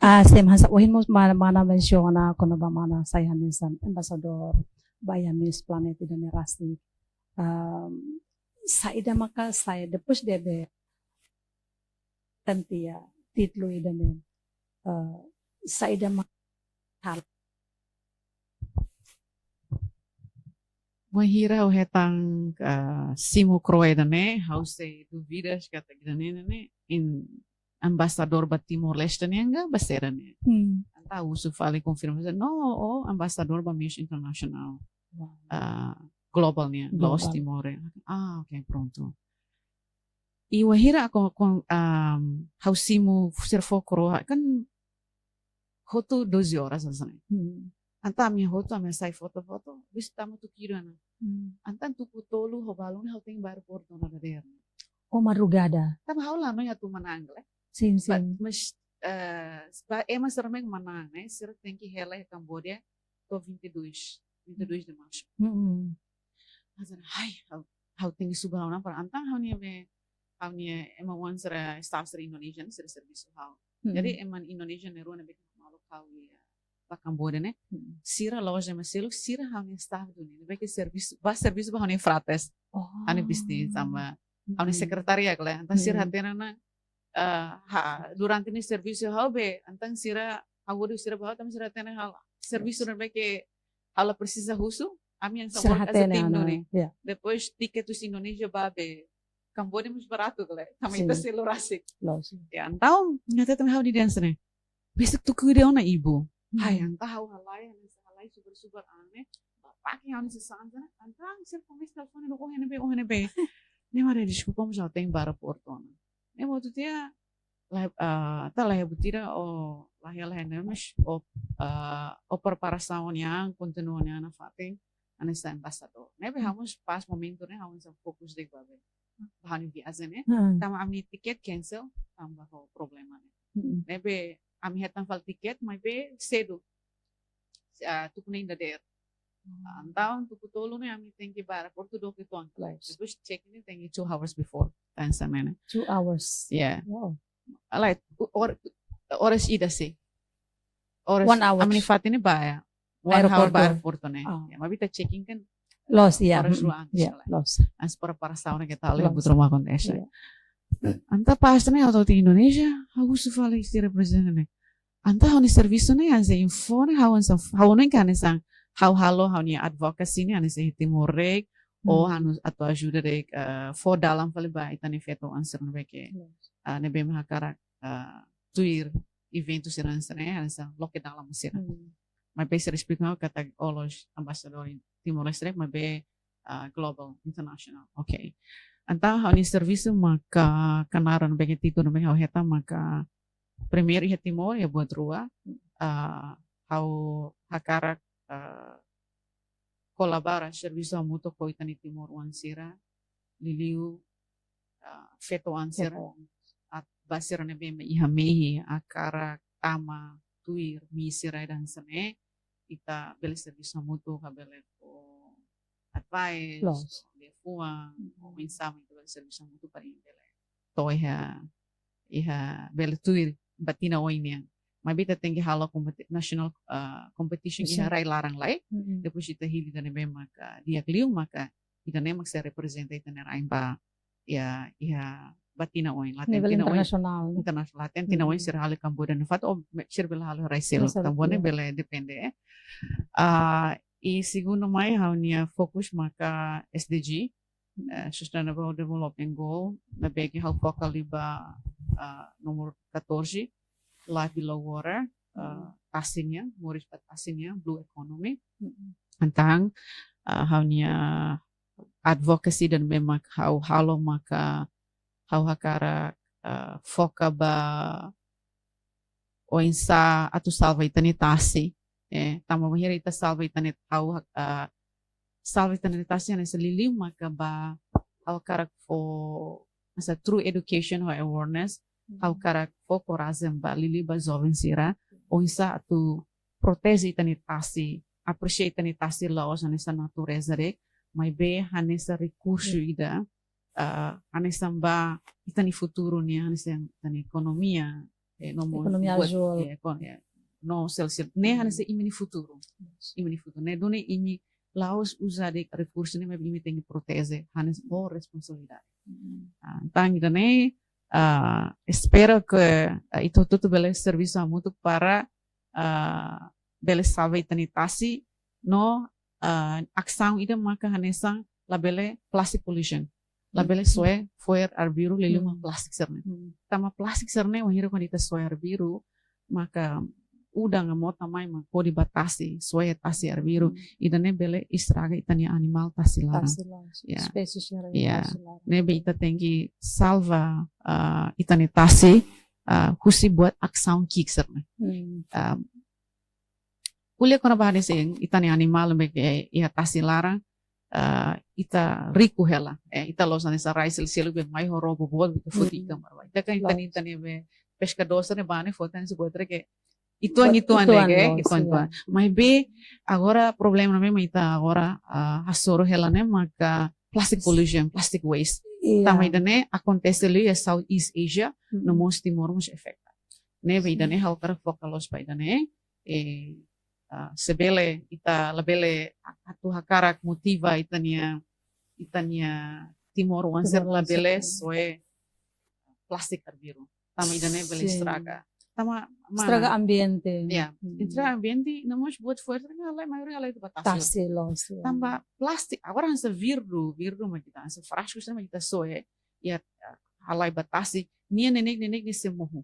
Ah, sin, hanesan ohin mós mana, mana mensiona kona-ba mana sai hanesan embaixadór ba iha Miss Planet ida-ne'e rasik. Ah, saida maka sai depois de be tantia títulu ida-ne'e, eh, saida mak hal. Bainhira ha'u hetan, eh, simu kroa ida-ne'e, ha'u sei dúvida katak ida-ne'e, ne'e, ne'e, entaun embaixadór ba Timor-Leste nian ka ba sira-nian. Entaun ha'u husu fali konfirmasi, no, ó embaixadór ba Miss International. Wow. Ah, global nian, la'ós Timor. Ah, oke, prontu. I bainhira aku kon, um, ha'u simu sira fó kroa, kan hotu doze horas hanesan ne'e. Entaun ami hotu, ami sai foto-foto, bis tama tuku ida ona. Entaun tuku tolu ho balun ha'u tenke ba aeroportu ona dadeer. Oh, madrugada. Tanba ha'u la hanoin atu manán, eh. Sin, sin. Mas, eh, ba ema sira mak manán, ne'e, sira tenke hela iha Kamboja to'o vinte e dois, vinte e dois de março. Mas, ai, ha'u, ha'u tenke subar ona para entaun ha'u-nia be, ha'u-nia ema oan sira staff sira Indonesia, sira servisu ha'u. Jadi, ema Indonesia ne'e rua ne'ebé ke malu ha'u iha ba Kamboja ne'e. Sira la'ós ema seluk, sira ha'u-nia staff duni. Ne'ebé ke servisu, ba servisu ba ha'u-nia frates. Oh. Ha'u-nia bisti tanba ha'u-nia sekretária kala. Entaun sira hatene ona, eh, ha, durante ne'e servisu ha'u be, entaun sira, ha'u hodi sira ba ha'u, tanba sira hatene ha'u servisu ne'ebé ke ha'u la presiza husu, ami hanesan work as a team duni. Depois tiket husi Indonesia ba be Kamboja mós baratu kala, tanba ita selu rasik. Loos. Ya, entaun, nyata tanba ha'u-nia dansa ne'e. Besik tuku ida ona ibu. Ai, entaun ha'u halai, hanesan halai subar-subar an ne'e. Ba pake ha'u-nia sasán ne'e. Entaun sira komesa telefone no, oh, ne'ebé, oh, ne'ebé. Ne'e mara deskulpa, mas ha'u tenke ba aeroportu ona. Ne'e buat ida, la, ah, ita la iha buat ida, ó la iha, la iha ne'e, mas ó, ah, ó preparasaun nian, kontinua nian nafatin, hanesan embaixadór. Ne'ebé ha'u mós pas momentu ne'e, ha'u mós fokus de'it ba be. Ba ha'u-nia viajen ne'e. Tanba ami-nia tiket cancel, tanba ho problema ne'e. Ne'ebé ami hetan fali tiket, maibé sedu. Ah, tuku neen dadeer. Entaun tuku tolu ne'e ami tenke ba aeroportu dook uitoan. Depois check-in ne'e tenke two hours before. Tan samena. Two hours. Yeah. Wow. Alright, or, horas ida sih. Horas, one hour. Ami-nia fatin ne'e ba, ya. One hour ba aeroportu ne'e. Ya, maibé ita check-in kan Loos, ya. Horas rua antes Ya, kala. loos. Antes para para sauna ke tal, Loos. buat ruma akontese. Ya. Entaun pas ne'e ha'u to'o iha Indonézia, ha'u husu fali sira reprezenta ne'e. Entaun ha'u-nia servisu ne'e hanesan info ne'e, ha'u hanesan, ha'u nunka hanesan, ha'u halo ha'u-nia advocacy ne'e hanesan iha Timor Leste, ou Hmm. ha'u atu ajuda de'it, eh, fó dalan fali ba ita-nia feto-oan sira ne'ebé ke, Loos. eh, ne'ebé mak hakarak, eh, tuir eventu sira hanesan ne'e, hanesan loke dalan ba sira. Hmm. Maibé sira esplika ha'u katak ó la'ós embaixadór Timor Leste, maibé, ah, global, international. Oke. Entaun ha'u-nia servisu maka knaar ne'ebé ke títulu ne'ebé ha'u hetan maka primeiru iha Timor, iha buat rua, ah, ha'u hakarak, ah, kolabora servisu hamutuk ho ita-nia timoroan sira, liuliu, ah, feto-oan sira, Feto-oan. At-, ba sira ne'ebé mak iha mehi, hakarak tama tuir mii sira ida hanesan ne'e, ita bele servisu hamutuk, ka bele fó advice, Loos. liafuan, oinsá mak ita bele servisu hamutuk para ita bele to'o iha, iha bele tuir ba tinan oin nian. Maibé ita tenke halo kompeti-, national, ah, competition Bisa. Iha rai laran lai. Hmm. Depois ita hili ida ne'ebé maka di'ak liu, maka ida-ne'e mak sei reprezenta ita-nia rain ba iha, iha ba tinan oin, la hatene Nivel tinan oin internasional. Internasional. La hatene tinan oin Hmm. sira halo iha Kamboja ne'e fato, ou me-, sira bele halo iha rai seluk. Rai seluk, Tan ne'e ya. bele depende, eh. Ah, i segundu mai ha'u-nia fokus maka S D G, eh, Sustainable Development Goal, ne'ebé ke ha'u foka liu ba, ah, númeru catorze, Life Below Water, ah, tasi nian, moris ba tasi nian, Blue Economy. Hmm. Entaun, ah, ha'u-nia advocacy ida ne'ebé mak ha'u halo maka ha'u hakarak, ah, foka ba oinsá atu salva ita-nia tasi. Eh, tanba bainhira ita salva ita-nia, ha'u, ah, salva ita-nia tasi hanesan liuliu maka ba ha'u hakarak fó, hanesan through education ho awareness, ha'u hakarak fó korajen ba liuliu ba joven sira, oinsá atu proteje ita-nia tasi, apresia ita-nia tasi la'ós hanesan natureza de'it, maibé hanesan rekursu ida, ah, hanesan ba ita-nia futuru nian, hanesan ita-nia ekonomia, eh, no mós Ekonomia buat, azul. eh, ekon-, eh, no selsil. Ne'e Hmm. hanesan imi-nia futuru. Imi-nia futuru. Ne'e duni imi la'ós uza de'it rekursu ne'e, maibé imi tenke proteje, hanesan ho responsabilidade. Hmm. Ah, entaun ida-ne'e, ah, espera ke, ah, ita hotu-hotu bele servisu hamutuk para, ah, bele salva ita-nia tasi, no, ah, asaun ida maka hanesan labele plastic pollution. Labele Hmm. soe fo'er arbiru liuliu mak Hmm. plastik sira-ne'e. Hmm. Tanba plastik sira-ne'e, wainhira kuandu ita soe arbiru, maka udan ka mota mai mak hodi ba tasi, soe tasi arbiru. Hmm. Ida-ne'e bele estraga ita-nia animál tasi laran. Tasi laran. Ya. Espésie sira Ya. tasi laran. Ne'ebé ita tenke salva, ah, ita-nia tasi, ah, husi buat asaun ki'ik sira-ne'e. Hmm. Ah, ko'alia kona-ba hanesan ita-nia animál ne'ebé ke iha tasi laran, ah, ita riku hela. Eh, ita la'ós hanesan rai sel-, seluk be mai ho ró boboot, ita foti Hmm. ikan barak. Ita kan ita-nia, Loos. ita-nia be peskadór sira-ne'e bá ne'e foti hanesan buat ida ke ituan, Buat ituan ne'e ituan, ke, loos, ituan, ya. ituan. Maibé agora problema ne'e mak ita agora, ah, hasoru hela ne'e maka plastic pollution, plastic waste. Iya. Tanba ida-ne'e akontese liu iha Southeast Asia, Mm-mm. no mós Timor mós afeta. Ne'ebé ida-ne'e Sin. ha'u hakarak foka loos ba ida-ne'e, eh, ah, se bele ita labele atu hakarak motiva ita-nia, ita-nia timoroan sira, Timoroan sira, labele mm, soe plastik arbiru. Tanba ida-ne'e bele, sin, estraga. Tanba mana? Estraga ambiente. Ya, mm, estraga ambiente, no mós buat fo'er ne'e halai, maioria halai ba tasi. Tasi loos, ya. Tanba plastik, agora hanesan vidru, vidru mak ita, hanesan frasku sira mak ita soe, ya, halai ba tasi, nia neineik, neineik nia sei mohu.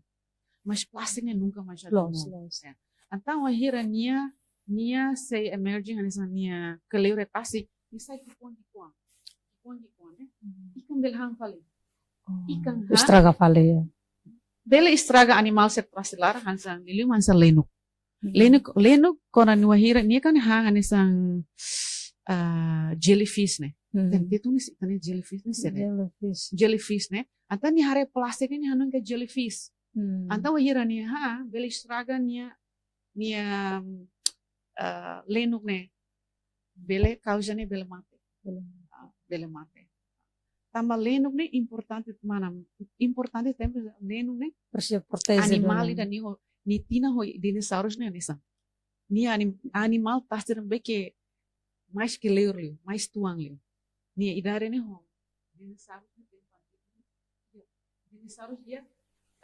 Mas plastik ne'e nunka mais atu mohu. Loos, loos. Ya. Entaun, wainhira nia, nia sei emerging, hanesan nia kleur iha tasi, nia sai ki'ikoan, ki'ikoan. Ki'ikoan, ki'ikoan, eh? Hmm. Ikan bele han fali. Oh. Ikan han. Estraga fali, ya. Bele estraga animál sira tasi laran, hanesan liuliu mak hanesan lenuk. Hmm. Lenuk, lenuk, kuandu nia wainhira, nia kan han hanesan, ah, jellyfish ne'e. Hmm. Ita-nia, ita-nia jellyfish ne'e sira. Jellyfish. Jellyfish ne'e. Entaun nia haree plastik ne'e, nia hanoin katak jellyfish. Hmm. Entaun wainhira nia han, bele estraga nia, nia, ah, lenuk ne'e. Bele kauza nia bele mate. Bele. Ah, bele mate. Tanba lenuk ne'e importante mana, importante tempu lenuk ne'e. Presiza proteje animál duni. Ida nia ho, nia tinan ho dinosaurus ne'e hanesan. Nia anim-, animál tasi ne'ebé ke mais kleur liu, mais tuan liu. Nia idade ne'e ho dinosaurus ne'e tempu antigu. Dinosaurus nia,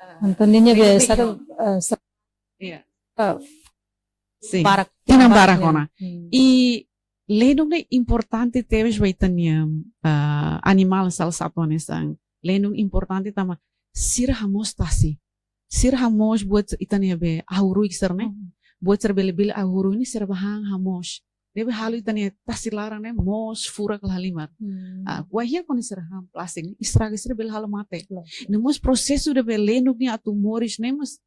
eh, Entaun nia Bem be pequeno. satu, eh, sa- Iya. eh, Sin. Barak, Tinan barak ona. Hmm. I lenuk ne'e importante tebes ba ita-nia, ah, animál sala satu hanesan. Lenuk importante tanba sira hamoos tasi. Sira hamoos buat ita-nia be ahu-ruik sira ne'e. Hmm. Buat sira bele, bele ahu-ruik ne'e sira bá han hamoos. Ne'ebé halo ita-nia tasi laran ne'e moos, furak, la halimar. Hmm. Ah, wainhira kuandu sira han plástiku ne'e, estraga, sira bele halo mate. Claro. Ne'e mós prosesu ida be lenuk nia atu moris ne'e mós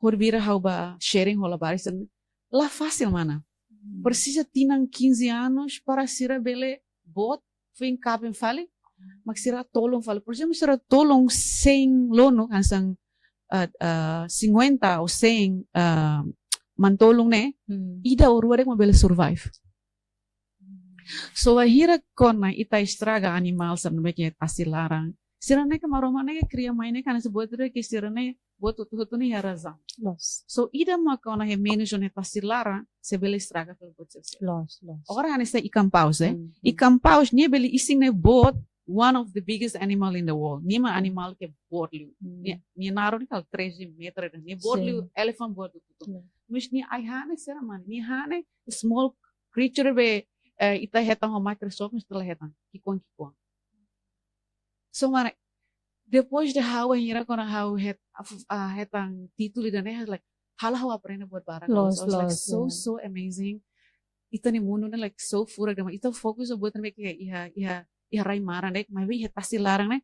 hodi bira ha'u bá sharing ho labarik sira ne'e. La fasil mana. Hmm. Presiza tinan quinze anos para sira bele boot, foin kaben fali, mak sira tolong fali. Por ezemplu, sira tolong cem lonuk, hanesan, ah, ah, cinquenta ou cem, ah, manu-tolun ne'e, Hmm. ida ou rua de'it mak bele survive. So, wainhira kuandu ita estraga animál sira ne'ebé ke tasi laran, sira ne'e ke Maromak ne'e ke kria mai ne'e, hanesan buat ida ke sira ne'e, buat hotu-hotu ne'e iha razaun. Loos. So, ida mak kuandu iha menus ona tasi laran, sei bele estraga fali buat sira. Loos, loos. Agora hanesan ikan paus, eh? Hmm. Ikan paus, nia bele isin ne'e boot, one of the biggest animal in the world. Nia mak animál ke boot liu. Hmm. Nia, nia naruk ne'e kala treze metru, nia boot Sin. liu elefante boot liu. Sin. Mas nia ai-han ne'e sira mana? Nia ai-han ne'e small creature be, eh, ita hetan ho microscope, mas ita la hetan. Ki'ikoan, ki'ikoan. So mana, depois de ha'u, wainhira kuandu ha'u het-, af-, ah, hetan títulu ida ne'e, like, halo ha'u aprende buat barak. Loos, So, I was like, loos, so, yeah. so amazing. Ita-nia mundu ne'e, like, so furak, dan ita fokus buat ne'ebé ke iha, iha, iha rai-maran de'it, maibé iha tasi laran ne'e,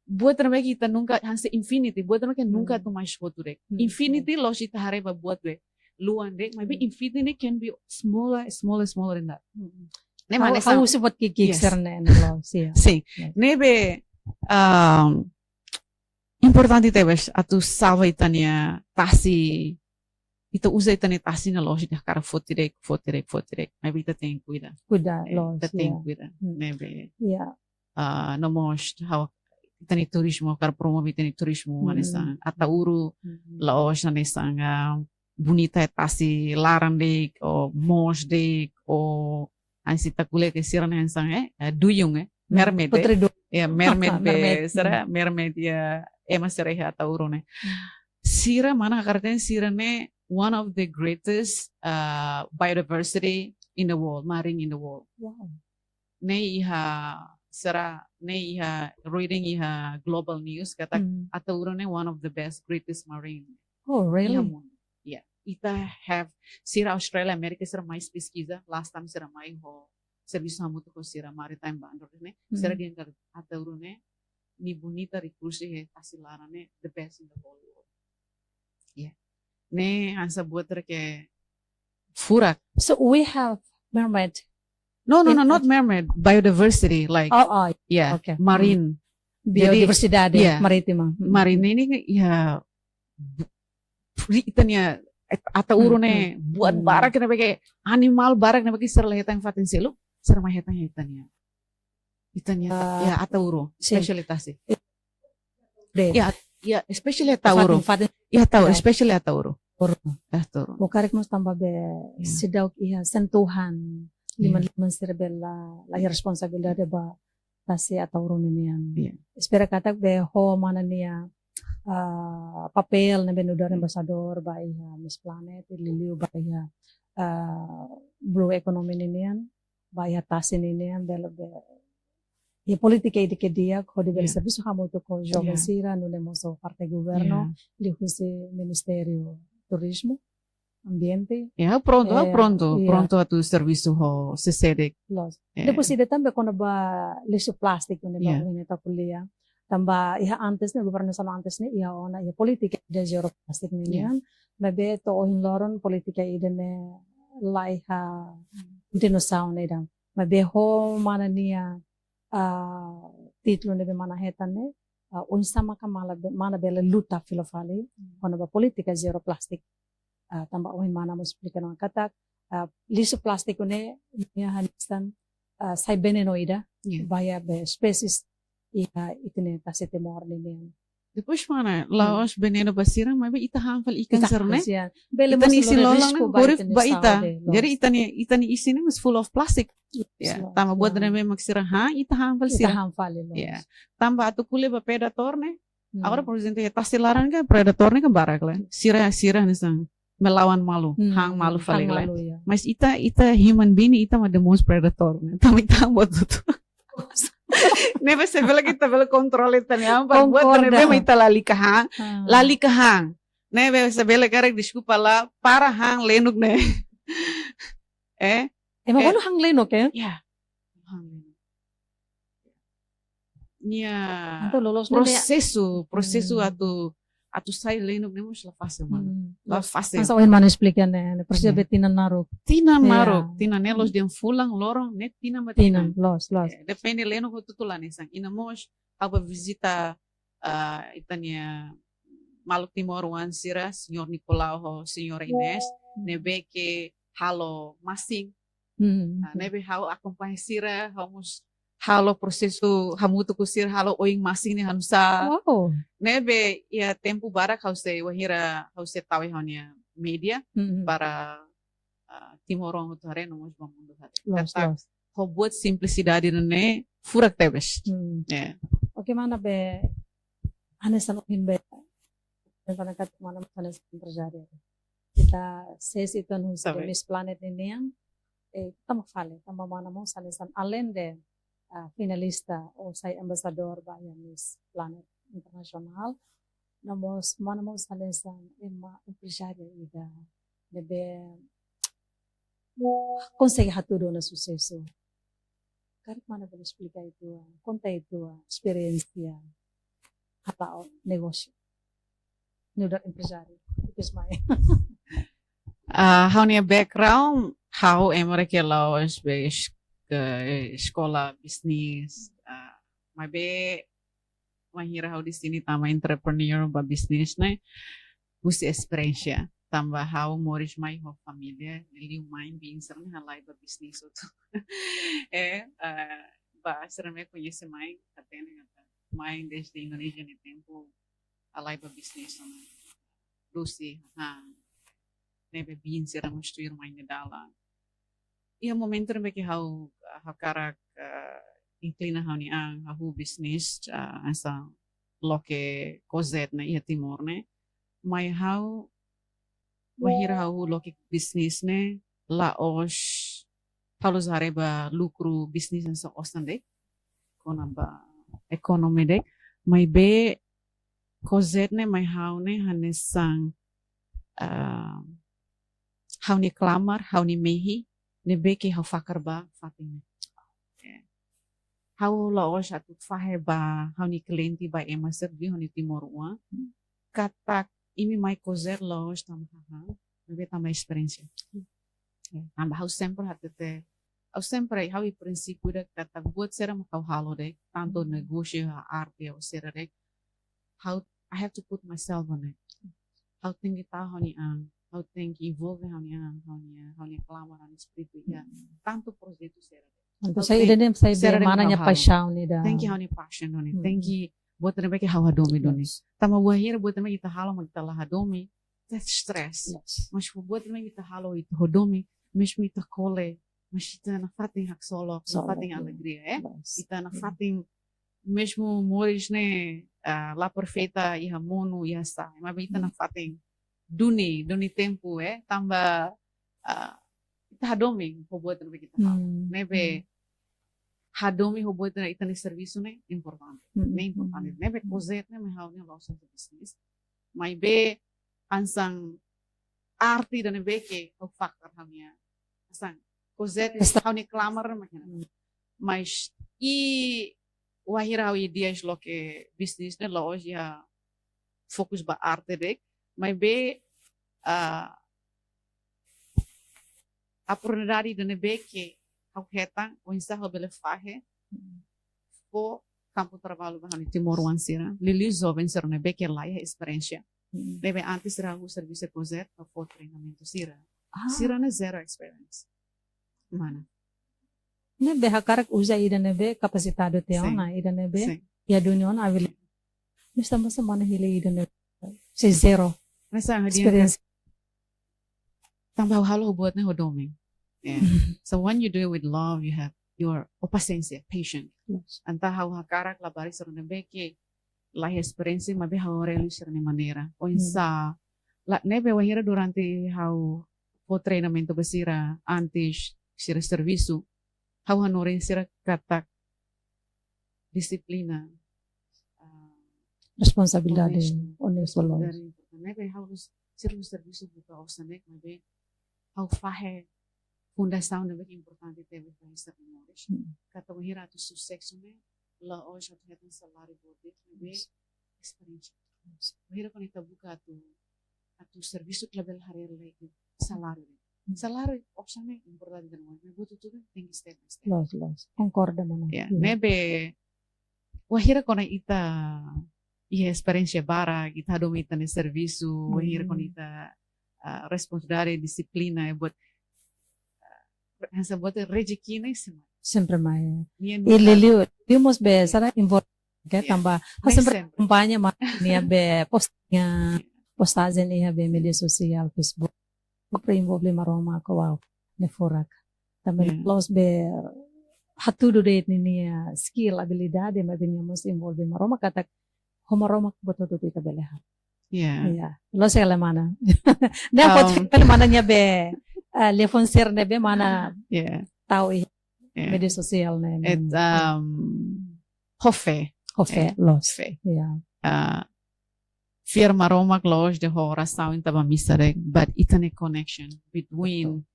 buat ne'ebé ke ita nunka, hanesan infinity, buat ne'ebé ke nunka Hmm. atu mais hotu de'it. Hmm. Infinity, la'ós ita haree ba buat be luan de'it, maibé Hmm. infinity ne'e can be smaller, smaller, smaller than that. Hmm. Ne'e Ha'u, mana ha'u sa-, husu buat ki'ik-ki'ik Yes. sira ne'e, loos, ya. Sin. Yes. Ne'ebé, um, importante tebes atu salva ita-nia tasi, ita uza ita-nia tasi ne'e lójika, hakarak foti de'it, foti de'it, foti de'it. Maibé ita tenke kuida. Kuida, Eh, loos, ita tenke ya. kuida. Hmm. Ne'ebé, Ya. ah, no mós, ha'u, ita-nia turizmu, hakarak promove ita-nia turizmu, Hmm. hanesan Ataúro, Hmm. la'ós hanesan, ah, bonita iha tasi laran de'it, ou moos de'it, ou hanesan ita ko'alia ke sira ne'e hanesan, eh, eh, duyung, eh, mermaid, eh. Putri du-, Ya, mermaid be, Mermaid. sira, mermaid ya, ema sira iha Ataúro ne'e. Hmm. Sira mana hakarak dehan sira ne'e one of the greatest, uh, biodiversity in the world, marine in the world. Wow. Ne'e iha, sira, ne'e iha reading iha Global News katak Hmm. Ataúro ne'e one of the best, greatest marine Oh, iha really? mundu. Ya, ita have, sira Austrália, Amérika, sira mai peskiza, last time sira mai ho servisu hamutuk ho sira maritime bandar ne'e, sira Hmm. dehan katak Ataúro ne'e, nia bonita, rekursu iha tasi laran ne'e, the best in the whole world. Ya. Ne'e hanesan buat ida ke furak. So we have mermaid. No, no, no, It- not mermaid, biodiversity, like, Oh, oh, yeah, okay. Marine. Jadi, Biodiversidade yeah. marítima. Hmm. Marine ne'e iha bu-, pri-, ita-nia et-, Ataúro Hmm, ne'e, hmm, buat hmm. barak ne'ebé ke, animál barak ne'ebé ke sira la hetan iha fatin seluk, sira mai hetan iha ita-nia. Ita-nia, Ah, ya, Ataúro, sin. Espesiál tasi. De. Ya, ya, espesiál Ataúro. Fatin, fatin. Ya, Ataúro, Ya. espesiál Ataúro. Ataúro. Ataúro. Ha'u hakarak mós tanba be Ya. seidauk iha sentuhan Ya. liman-liman sira be la, la iha responsabilidade ba tasi Ataúro ninian. Ya. Espera katak be ho mana nia, ah, papél ne'ebé nu'udar Ya. embaixadór ba iha Miss Planet, liuliu ba iha, ah, blue economy ninian, ba iha tasi ninian, bele be iha polítika ida ke di'ak, hodi bele Ya. servisu hamutuk ho joven Ya. sira, nune'e mós ho parte governu, Ya. liuhusi Ministériu Turizmu, Ambiente. Ya, prontu, Eh, prontu, ya. Prontu atu servisu ho sé de'it. Loos. Eh. Depois ida tanba kona-ba lixu plástiku ne'e, Ya. ba ne'e ita ko'alia. Tanba iha antes ne'e, governu nasionál antes ne'e, iha ona, iha polítika ida zero plastic ne'e Ya. nian. Maibé to'o ohin loron polítika ida-ne'e la iha kontinuasaun ida. Maibé ho mana nia, ah, títulu ne'ebé mana hetan ne'e, ah, oinsá maka mana be-, mana bele luta fila fali, kona-ba polítika zero plastic. Ah, tanba ohin mana mós esplika ona katak, ah, lixu plástiku ne'e, nia hanesan, ah, sai venenu ida, Ya. ba iha be espésies iha ita-nia tasi Timor ninian. Depois mana, la'ós venenu ba sira, maibé ita han fali ikan sira ne'e. Bele ita-nia isin loloos ne'e risku ba ita-nia saúde, loos. Jadi ita-nia, ita-nia isin ne'e mós full of plastic. Ya, tanba buat ne'ebé mak sira han, ita han fali sira. Ita han fali, loos. Ya. Tanba atu ko'alia ba predadór ne'e. Agora, por ezemplu, iha tasi laran kan predadór ne'e kan barak la. Sira, sira hanesan melawan malu, han malu fali la. Mas ita, ita human being, ita mak the most predadór ne'e. Tanba ita buat tutu. Ne'ebé se bele ita bele kontrola ita-nia an, para buat ne'ebé mak ita lalika han, lalika han. Ne'ebé se bele karik deskulpa la, para han lenuk ne'e. Eh? Ema balu han lenuk, eh? Ya. Han lenuk. Nia prosesu, prosesu atu, atu sai lenuk ne'e mós la fasil mana. La fasil. Hanesan ohin mana esplika ne'e, ne'e prosesu be tinan naruk. Tinan naruk, tinan ne'e la'ós dehan fulan, loron, ne'e tinan ba tinan. Tinan, loos, loos. Eh, depende lenuk hotu-hotu la hanesan. Ida mós ha'u bá vizita, ah, ita-nia maluk timoroan sira, Señór Nicolau ho Señora Inês, ne'ebé ke halo masin. Ne'ebé ha'u akompaña sira, ha'u mós halo prosesu hamutuk ho sira halo oin masin ne'e hanusá. Wow. Ne'ebé iha tempu barak ha'u sei wainhira ha'u sei tau iha ha'u-nia média para, ah, timoroan hotu haree no mós ba mundu haree. Loos, loos. Ho buat simplisidade ne'e furak tebes. Ya. Oke, mana be hanesan ohin be. Tentang kat mana hanesan empresáriu. Ita ses itu anu husi Miss Planet ninian, eh, tama fali, tanba mana mós hanesan alende, ah, finalista ou sai embaixadór ba iha Miss Planet Internasionál. No mós mana mós hanesan ema empresáriu ida ne'ebé konsege hatudu ona susesu. Karik mana bele esplika uitoan, konta uitoan, esperiénsia hala'o negósiu. Nu'udar empresáriu, ikus mai. Ah, ha'u-nia background, ha'u ema ida ke la'ós be es-, ke eskola bisnis, ah, maibé wainhira ha'u deside tama entrepreneur ba bisnis ne'e, husi esperiénsia. Tanba ha'u moris mai ho família, liuliu mãe, biin sira ne'e halai ba bisnis hotu. Eh, ah, ba sira ne'ebé koñese mãe, hatene katak mãe desde Indonézia nia tempu, halai ba bisnis ona. Dosi, ha. Ne'ebé biin sira mós tuir mãe nia dalan. Iha momentu ne'ebé ke ha'u, hakarak, eh, inklina ha'u-nia an, hahú bisnis, eh, hanesan loke Cosette ne'e, iha Timor ne'e. Mai ha'u, wainhira ha'u loke bisnis ne'e, la'ós, ha'u la'ós haree ba lukru bisnis hanesan osan de'it, kona-ba ekonomi de'it, maibé Cosette ne'e mai ha'u ne'e hanesan, ah, ha'u-nia klamar, ha'u-nia mehi, ne'ebé ke ha'u fakar ba fatin ne'e. Ya. Ha'u la'ós atu fahe ba ha'u-nia kliente ba ema sira liuliu ha'u-nia timoroan. Katak imi mai Cosette la'ós tanba hahán, maibé tanba esperiénsia. Ya, tanba ha'u sempre hatete, ha'u sempre, ha'u-nia prinsípiu ida katak buat sira mak ha'u halo de'it, tantu negósiu, arte, ou sira de'it, ha'u, I have to put myself on it. Ha'u tenke tau ha'u-nia an, ha'u tenke envolve ha'u-nia an, ha'u-nia, ha'u-nia klamar, ha'u-nia espíritu iha tantu projetu sira de'it. Entaun, ha'u sai tenke, ida-ne'e sai sira de'it mana mak nia ha'u halo. Paixaun ida. Tenke ha'u-nia passion duni, tenke buat ne'ebé ke ha'u hadomi duni. Yes. Tanba wainhira buat ne'ebé ita halo mak ita la hadomi, that stress. Yes. Mas buat ne'ebé ita halo ita hadomi, mezmu ita kole, mas ita nafatin haksolok, nafatin alegria, eh? Yes. Ita nafatin mezmu moris ne'e, ah, la perfeita iha monu, iha sá. Maibé ita nafatin duni, duni tempu, eh? Tanba, ah, ita hadomi ho buat ne'ebé ke ita halo. Ne'ebé hadomi ho buat ne'ebé ita-nia servisu ne'e importante. Ne'e importante. Ne'ebé Cosette ne'e mai ha'u ne'e la'ós hanesan bisnis. Maibé hanesan arte ida-ne'ebé ke ha'u fakar ha'u-nia. Hanesan Cosette ha'u-nia klamar mak ne'e. Mas i wainhira ha'u ideia loke bisnis ne'e la'ós iha fokus ba arte de'it, maibé, ah, oportunidade ida-ne'ebé ke ha'u hetan, oinsá ha'u bele fahe fó kampu traballu ba ha'u-nia timoroan sira, liuliu joven sira ne'ebé ke laiha esperiénsia. Ne'ebé antes sira hahú servisu Cosette, ha'u fó treinamentu sira. Sira ne'e zero experience. Mana? Ne'ebé hakarak uza ida-ne'ebé kapasitadu tiha ona, ida-ne'ebé iha duni ona abil. Mas tanba sá mana hili ida ne'e sei zero. Mas sa hadian ka tanba halo buat ne'e ho domin. So when you do it with love, you have your o pasiénsia, patient. Entaun ha'u hakarak labarik sira ne'ebé ke la iha esperiénsia, maibé ha'u haree liu sira-nia maneira. Oinsá la ne'ebé wainhira durante ha'u fó treinamentu ba sira antes sira servisu, ha'u hanorin sira katak dixiplina, responsabilidade, onestu, loos. Ne'ebé ha'u sira servisu buka osan ne'e, maibé ha'u fahe fundasaun ne'ebé ke importante tebes ba sira-nia moris. Katak wainhira atu susesu ne'e, la'ós atu hetan saláriu boot de'it, maibé esperiénsia. Wainhira kuandu ita buka atu atu servisu ke labele haree lai saláriu. Saláriu osan ne'e importante, maibé buat hotu-hotu tenke step by step. Loos, loos. Konkorda mana. Ne'ebé wainhira kuandu ita iha esperiénsia barak, ita hadomi ita-nia servisu, wainhira kuandu ita responsabilidade, dixiplina, buat hanesan buat rejeki ne'e sempre mai. Liuliu, liuliu mós be sira envolve, tanba ha'u sempre akompaña mana nia be postingan, postajen iha be média sosiál, Facebook. Sempre envolve Maromak, wow, ne'e furak. Tanba loos be hatudu de'it ninia skill, abilidade, maibé nia mós envolve Maromak katak ho Maromak buat hotu-hotu ita bele halo. Loos hela mana. Ne'e buat mana nia be liafuan sira ne'ebé mana tau iha média sosiál ne'e. Ho fé. Ho fé, loos. Fé. Fiar Maromak la'ós de'it ho orasaun, ita bá misa de'it, but ita-nia connection between.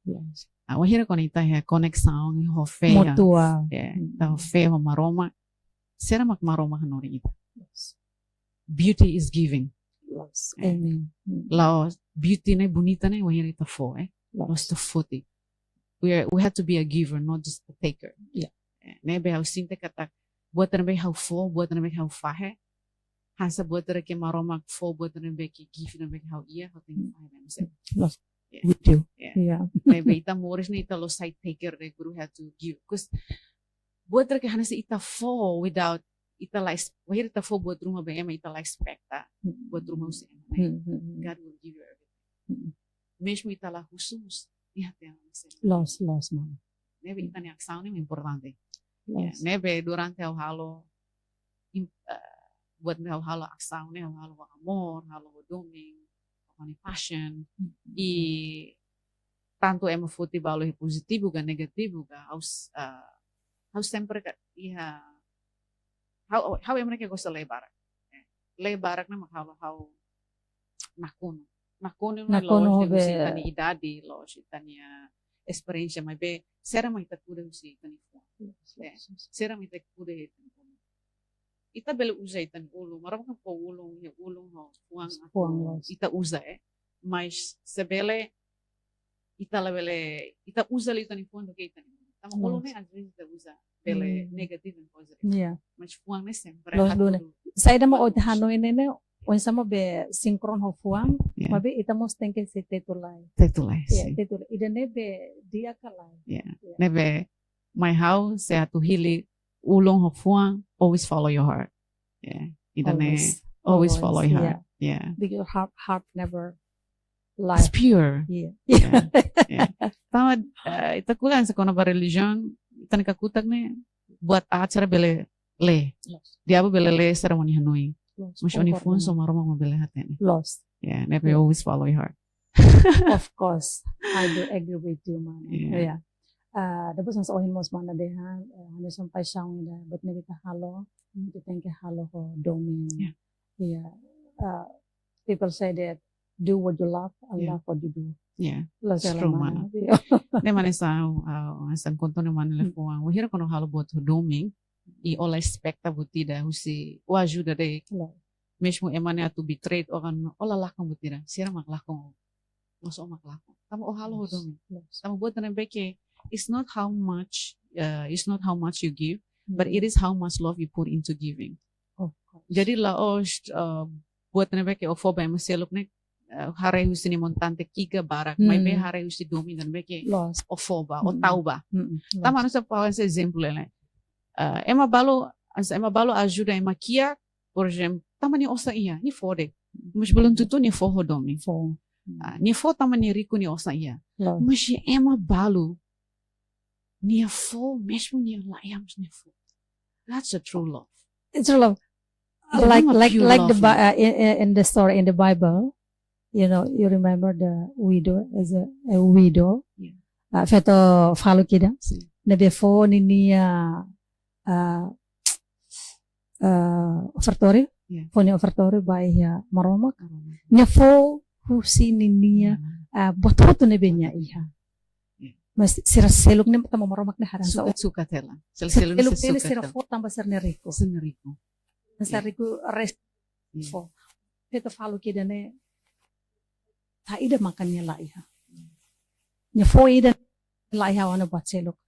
Wainhira kuandu ita iha koneksaun ho fé, ita ho fé ho Maromak, sira mak Maromak hanorin ita. Beauty is giving. Amen. La'ós beauty ne'e, bonita ne'e wainhira ita fó, eh. La'ós ita foti. We are, we have to be a giver, not just a taker. Ne'ebé ha'u sente katak buat ne'ebé ha'u fó, buat ne'ebé ha'u fahe, hanesan buat ne'ebé ke Maromak fó, buat ne'ebé ke gift ne'ebé ke ha'u iha, ha'u tenke fahe ba ema seluk. Loos. Ne'ebé ita moris ne'e ita la'ós sai taker de'it, we have to give. 'Cause buat ne'ebé ke hanesan ita fó without ita la es-, wainhira ita fó buat ruma ba ema, ita la espeta buat ruma husi ema. God will give you everything. Mezmu ita la husu, husu, iha tiha ona. Loos, loos mana. Ne'ebé ita-nia aksaun ne'e importante. Ne'ebé durante ha'u halo buat ne'e, ha'u halo aksaun ne'e, ha'u halo ho amor, halo ho domin, ho passion. I tantu ema foti balu iha pozitivu ka negativu ka, ha'u sempre ka iha, ha'u ema ne'ebé ke gosta lee barak. Lee barak ne'e mak halo ha'u nakonu. Nakonu ne'e la'ós husi ita-nia idade, la'ós ita-nia esperiénsia, maibé sira mak ita kuda husi ita-nia fuan. Sira mak ita kuda iha ita-nia fuan. Ita bele uza ita-nia ulun, Maromak fó ulun, iha ulun ho fuan atu ita uza, eh. Mas se bele ita labele, ita uza liu ita-nia fuan duké ita-nia ulun. Tanba ulun ne'e às vezes ita uza bele negativu and positive. Mas fuan ne'e sempre hatudu. Saida mak ita hanoin ne'e, oinsá mak be sinkron ho fuan, maibé ita mós tenke sei tetu lai. Tetu lai. Ida-ne'e be di'ak ka lae. Ne'ebé mai ha'u, se atu hili ulun ho fuan, always follow your heart. Ida-ne'e, always follow your heart. Because your heart, heart never lie. It's pure. Tanba ita ko'alia hanesan kona-ba relijiaun, ita-nia kakutak ne'e buat aat sira bele lee. Diabu bele lee sira-nia hanoin. Mas ó-nia fuan só Maromak mak bele hatene. Loos. Ne'ebé always follow your heart. Of course, I do agree with you, mana. Depois hanesan ohin mós mana dehan, hanesan paixaun ida, buat ne'ebé ita halo, ita tenke halo ho domin. People say that do what you love and love what you do. Loos, true, mana. Ne'e mak hanesan, hanesan konta ne'e mak ne'e liafuan. Wainhira kuandu halo buat ho domin, i ó la espeta buat ida husi, ó ajuda de'it. Mezmu ema ne'e atu betray ó, kan ó la lakon buat ida, sira mak lakon. Mas ó mak lakon. Tanba ó halo ho domin. Tanba buat ne'ebé ke, it's not how much, it's not how much you give, but it is how much love you put into giving. Jadi la'ós buat ne'ebé ke ó fó ba ema seluk ne'e, haree husi nia montante ki'ik ka barak, maibé haree husi domin ne'ebé ke ó fó ba, ó tau ba. Tanba hanesan, hanesan ezemplu ne'e. Ema balu, hanesan ema balu ajuda ema kiak, Por ezemplu, tanba nia osan iha, nia fó de'it. Mas belum tentu nia fó ho domin. Fó. Ah, nia fó tanba nia riku, nia osan iha. Loos. Mas ema balu, nia fó, mezmu nia laiha, mas nia fó. That's a true love. It's true love. Ida-ne'e mak pure love, like, like the Bi-, uh, in, in, in the story in the Bible, you know, you remember the widow, as a, a widow. Yeah. Uh, feto faluk ida. Sin. Ne'ebé fó ninia, uh, uh, ofertóriu, yeah, fó nia ofertóriu ba iha Maromak. Maromak. Nia fó husi ninia, yeah, uh, buat hotu ne'ebé nia iha. Yeah. Mas sira seluk ne'e tanba Maromak ne'e haree hanesan sukat, sukat hela. Sira seluk ne'e, sira sukat hela. Sira fó tanba sira-nia riku. Sira-nia riku. Sira, yeah, riku res, yeah, fó. Feto faluk ida-ne'e saida mak nia laiha. Nia fó ida, laiha ona buat seluk.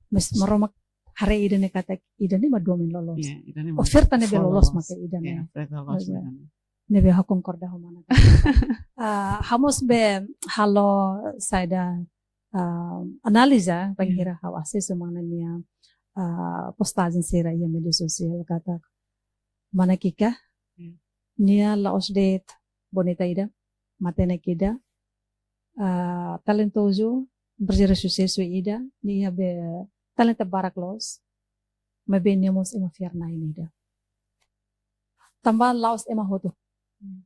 Mas Maromak haree ida-ne'e katak ida-ne'e mak domin loloos. Iya, ida-ne'e mak oferta ne'ebé fó loloos, loloos maka ida-ne'e. Iya, oferta loloos, iya, mak ida-ne'e. Ne'ebé ha'u konkorda ho mana. Ah, ha'u mós be halo saida, ah, analiza, iya, bainhira ha'u asesu mana nia, ah, postajen sira iha média sosiál katak mana Kika, iya, nia la'ós de'it bonita ida, matenek ida, ah, talentozu, emprezáriu susesu ida, nia iha be talenta barak loos, maibé nia mós ema fiar-na'in ida. Tanba la'ós ema hotu. Hmm.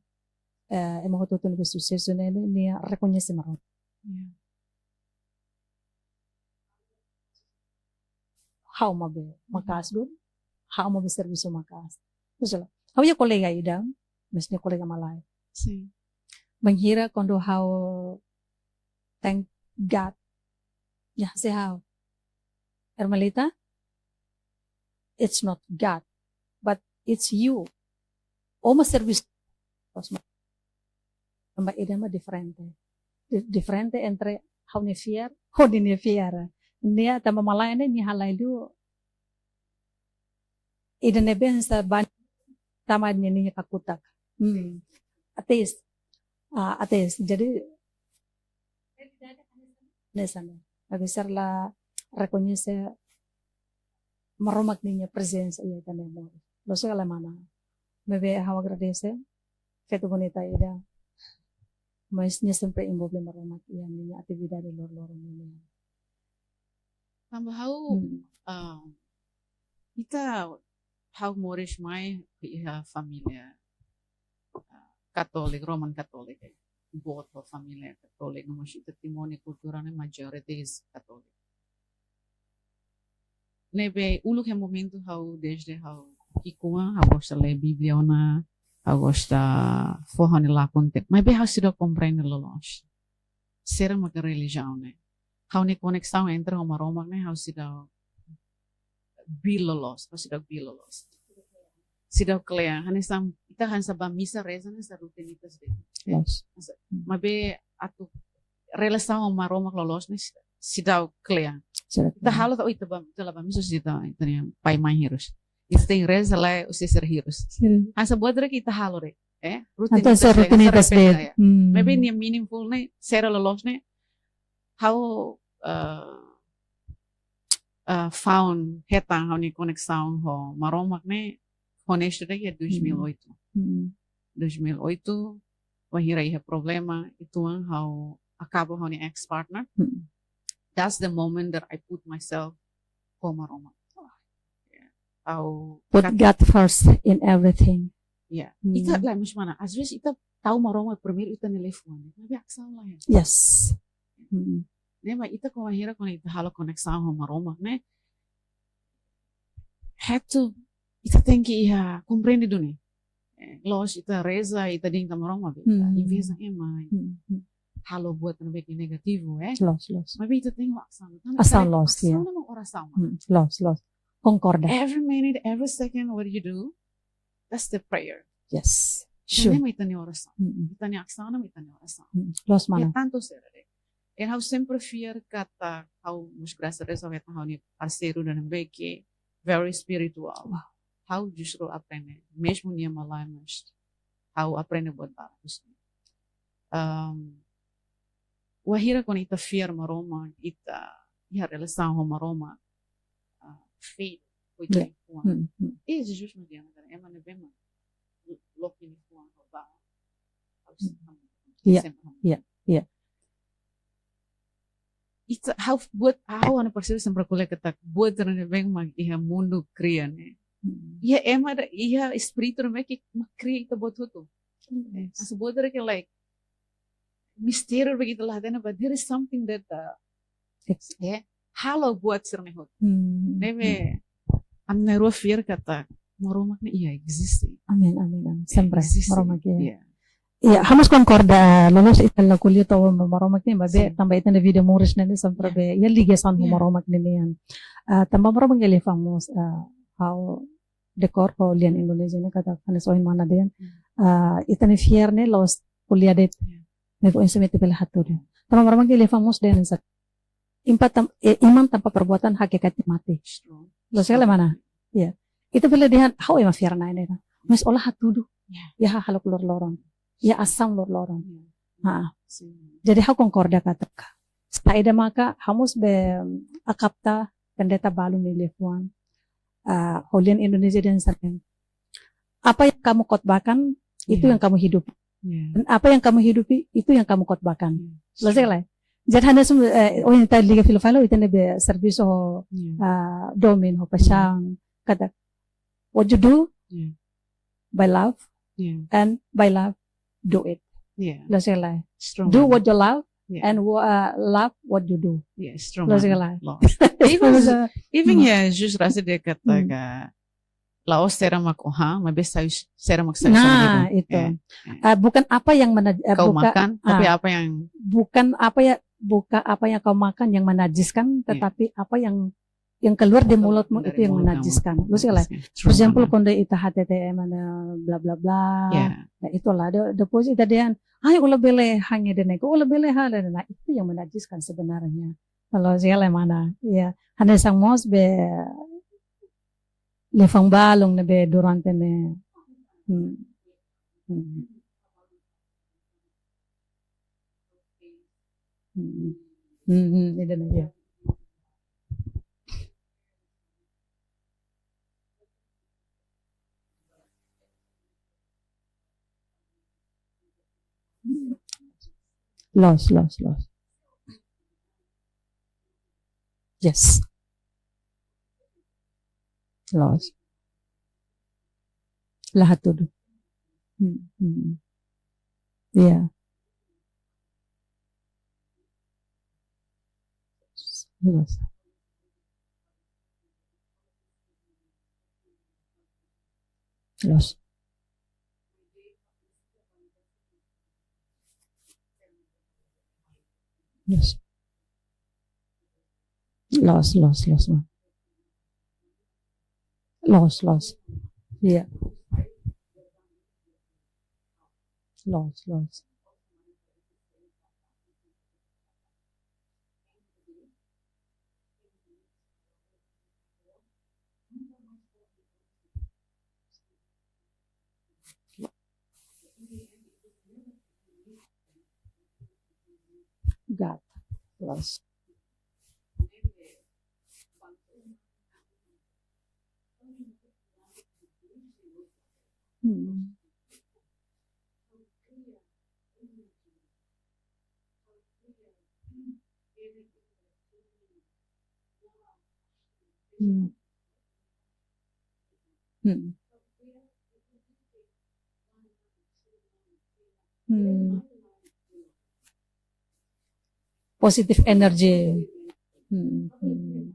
Eh, ema hotu-hotu ne'ebé susesu ne'e, nia rekoñese Maromak. Iya. Ha'u mak be maka'as duni, ha'u mak be servisu maka'as. Masalah, ha'u iha kolega ida, mas nia kolega malae. Sin. Bainhira kuandu ha'u thank God, ya, se ha'u, Ermelita, it's not God, but it's you. Ó mak servisu, tanba ida-ne'e mak diferente. Di-, diferente entre ha'u-nia fiar ho ninia fiar. Nia tanba malae ne'e nia halai liu ida ne'ebé hanesan ban tanba ninia kakutak. Hmm. Ateis. Ah, ateis. Jadi, hanesan ne'e. Maibé sira la rekoñese Maromak ninia prezensa iha ita-nia moris. Loos ka lae, mana? Maibé ha'u agradese, feto bonita ida. Mas nia sempre envolve Maromak iha ninia atividade loroloron nian. Tanba ha'u, hmm, ah, ita, ha'u moris mai iha família, ah, Catholic, Roman Catholic. Boot ho família Catholic, no mas ita Timor nia kultura ne'e majority is Catholic. Ne'ebé uluk iha momentu ha'u, desde ha'u ki'ikoan, ha'u gosta lee Bíblia ona, ha'u gosta fó ha'u-nia lakon te. Maibé ha'u seidauk komprende loloos saida maka relijiaun ne'e. Ha'u-nia koneksaun entre ho Maromak ne'e, ha'u seidauk be loloos, ha'u seidauk be loloos. Seidauk kle'an, hanesan, ita hanesan bá misa reza ne'e hanesan rutinitas de'it. Yes. Hanesan, hmm, maibé atu relasaun ho Maromak loloos ne'e seidauk kle'an. Seidauk kle'an. Ita halo tiha, oh, ita bá, ita la bá misa, ita, ita-nia pai mãe hirus. Ita tenke reza lai, husi sira hirus. Sira. Hanesan buat ida ke ita halo de'it, eh? Entaun rutinitas, hanesan rutinitas de'it, hanesan repete de'it, ya. Hmm. Maibé nia meaningful ne'e, saida loloos ne'e, ha'u, eh, eh, found hetan ha'u-nia koneksaun ho Maromak ne'e, honestu de'it, iha dois mil e oito. Hmm. Dois mil e oito, bainhira iha problema uitoan, ha'u akaba ho ha'u-nia ex-partner. Hmm. That's the moment that I put myself ho Maromak. Ya. Ha'u put kat- God first in everything. Ya. Hmm. Ita lae, mas mana, às vezes ita tau Maromak primeiru iha ita-nia lifeline. Maibé haksolok lae. Yes. Hmm. Ne'e mak ita kuandu bainhira kuandu ita halo koneksaun ho Maromak ne'e, ita tenke iha komprende duni. Eh, loos ita reza, ita dehan Maromak, maibé ita, hmm, invés ema, hmm, hmm, halo buat ne'ebé ke negativu, eh. Loos, loos. Maibé ita tenke haksolok. Haksolok, loos, ya. Haksolok mak orasaun. Hmm, loos, loos. Konkorda. Every minute, every second, what you do, that's the prayer. Yes. Sure. Ne'e mak ita-nia orasaun. Hmm, hmm. Ita-nia haksolok mak ita-nia orasaun. Hmm, loos, mana. Ya, tantu saida de'it. I ha'u sempre fiar katak ha'u mós, grasas a Deus, ha'u hetan ha'u-nia parseiru ida ne'ebé ke very spiritual. Wow. Ha'u justru aprende, mezmu nia malae, mas ha'u aprende buat barak husi nia. Ehm, wainhira kuandu ita fiar Maromak, ita iha relasaun ho Maromak, ah, faith, ho ita, ya, nia kuan. Hmm, hmm. I Jesus mak dehan, ema ne'ebé mak Blok ini semua, Bang. Harus. Iya, iya, iya. Ita, ha'u buat, ha'u hanoin persepsi sempre ko'alia katak buat sira ne'ebé mak iha mundu kria ne'e. Hmm. Iha ema ida, iha espíritu ne'ebé ke mak kria ita buat hotu. Yes. Asa buat sira ke, like, mistériu bagi ita la hatene, but there is something that, uh, Ex- eh, halo buat sira-ne'e hotu. Hmm. Ne'ebé, hmm, ami na'in-rua fiar katak Maromak ne'e, iya, exist. Amin, amin, amin. Iya, sempre, exist. Maromak, iya. Iya. Iya, ha'u mós konkorda, loloos ita la ko'alia to'o Maromak ne'e, maibé, sin, tanba ita-nia vida moris ne'e sempre, iya, be, iya, ligasaun, iya, ho Maromak ne'e nian. Ah, tanba Maromak ne'e liafuan mós, ah, ha'u dekór ho lian Indonézia ne'e katak hanesan ohin mana dehan. Hmm. Ah, ita-nia fiar ne'e la'ós ko'alia de'it. Iya. Ne'e foin sumete bele hatudu. Tanba Maromak ne'e liafuan mós dehan sa-, impa tam-, eh, iman tanpa perbuatan hakikat mati. Strong. Loos ka lae, mana? Iya. Ita bele dehan, ha'u ema fiar Na'i ne'e. Mas ó la hatudu. Iya. Iha hahalok loroloron. Iha asaun loroloron. Iya. Ha. Sin. Jadi ha'u konkorda katak, saida maka ha'u mós be, mm, akapta pendeta balu nia liafuan. Ah, ho lian Indonézia dehan sa-, apa yang kamu khotbahkan, itu, iya, yang kamu hidup. Iya. Dan apa yang kamu hidupi, itu yang kamu khotbahkan. Iya. Loos ka lae? Jadi hanesan, eh, ohin ita liga fila fali, ita-nia be servisu ho, iya, ah, domin, ho, iya, paixaun. Katak, what you do, iya, by love, iya, and by love, do it. Iya. Loos ka lae? Strong. Do what you love, iya, and wa-, uh, love what you do. Iya, strong. Loos ka lae? Loos. Even, even, hmm, ya, Jus rasa dia kata, hmm, ka, la'ós saida mak ó han, maibé sai, saida mak sai, nah, saida itu. Eh, eh. Ah, bukan apa yang mena-, eh, kau buka-, makan, tapi, ah, apa yang, bukan apa ya, bukan apa yang kau makan yang menajiskan, iya, tetapi apa yang, yang keluar di mulutmu, dari mulutmu, itu yang menajiskan. Loos ka lae? Menajiskan. Por exemplo, kuandu ita hatete, eh, mana bla bla bla. Iya. Nah, itulah. De-, depois ita dehan, ai, ó labele han ida-ne'e, ó labele han ida-ne'e. Nah, itu yang menajiskan sebenarnya. Loos ka lae, mana? Iya. Hanesan mós be liafuan balun ne'ebé durante ne'e. Hmm. Hmm. Hmm. Hmm, hmm, ida-ne'e, ya. Loos, loos, loos. Yes. Loos. La hatudu. Hmm, hmm. Iya. Loos. Loos. Loos. Loos, loos, loos, loos. Loos, loos. Iya. Loos, loos. God, loos. Hmm. Hmm. Hmm. Hmm. Positive energy. Hmm, hmm.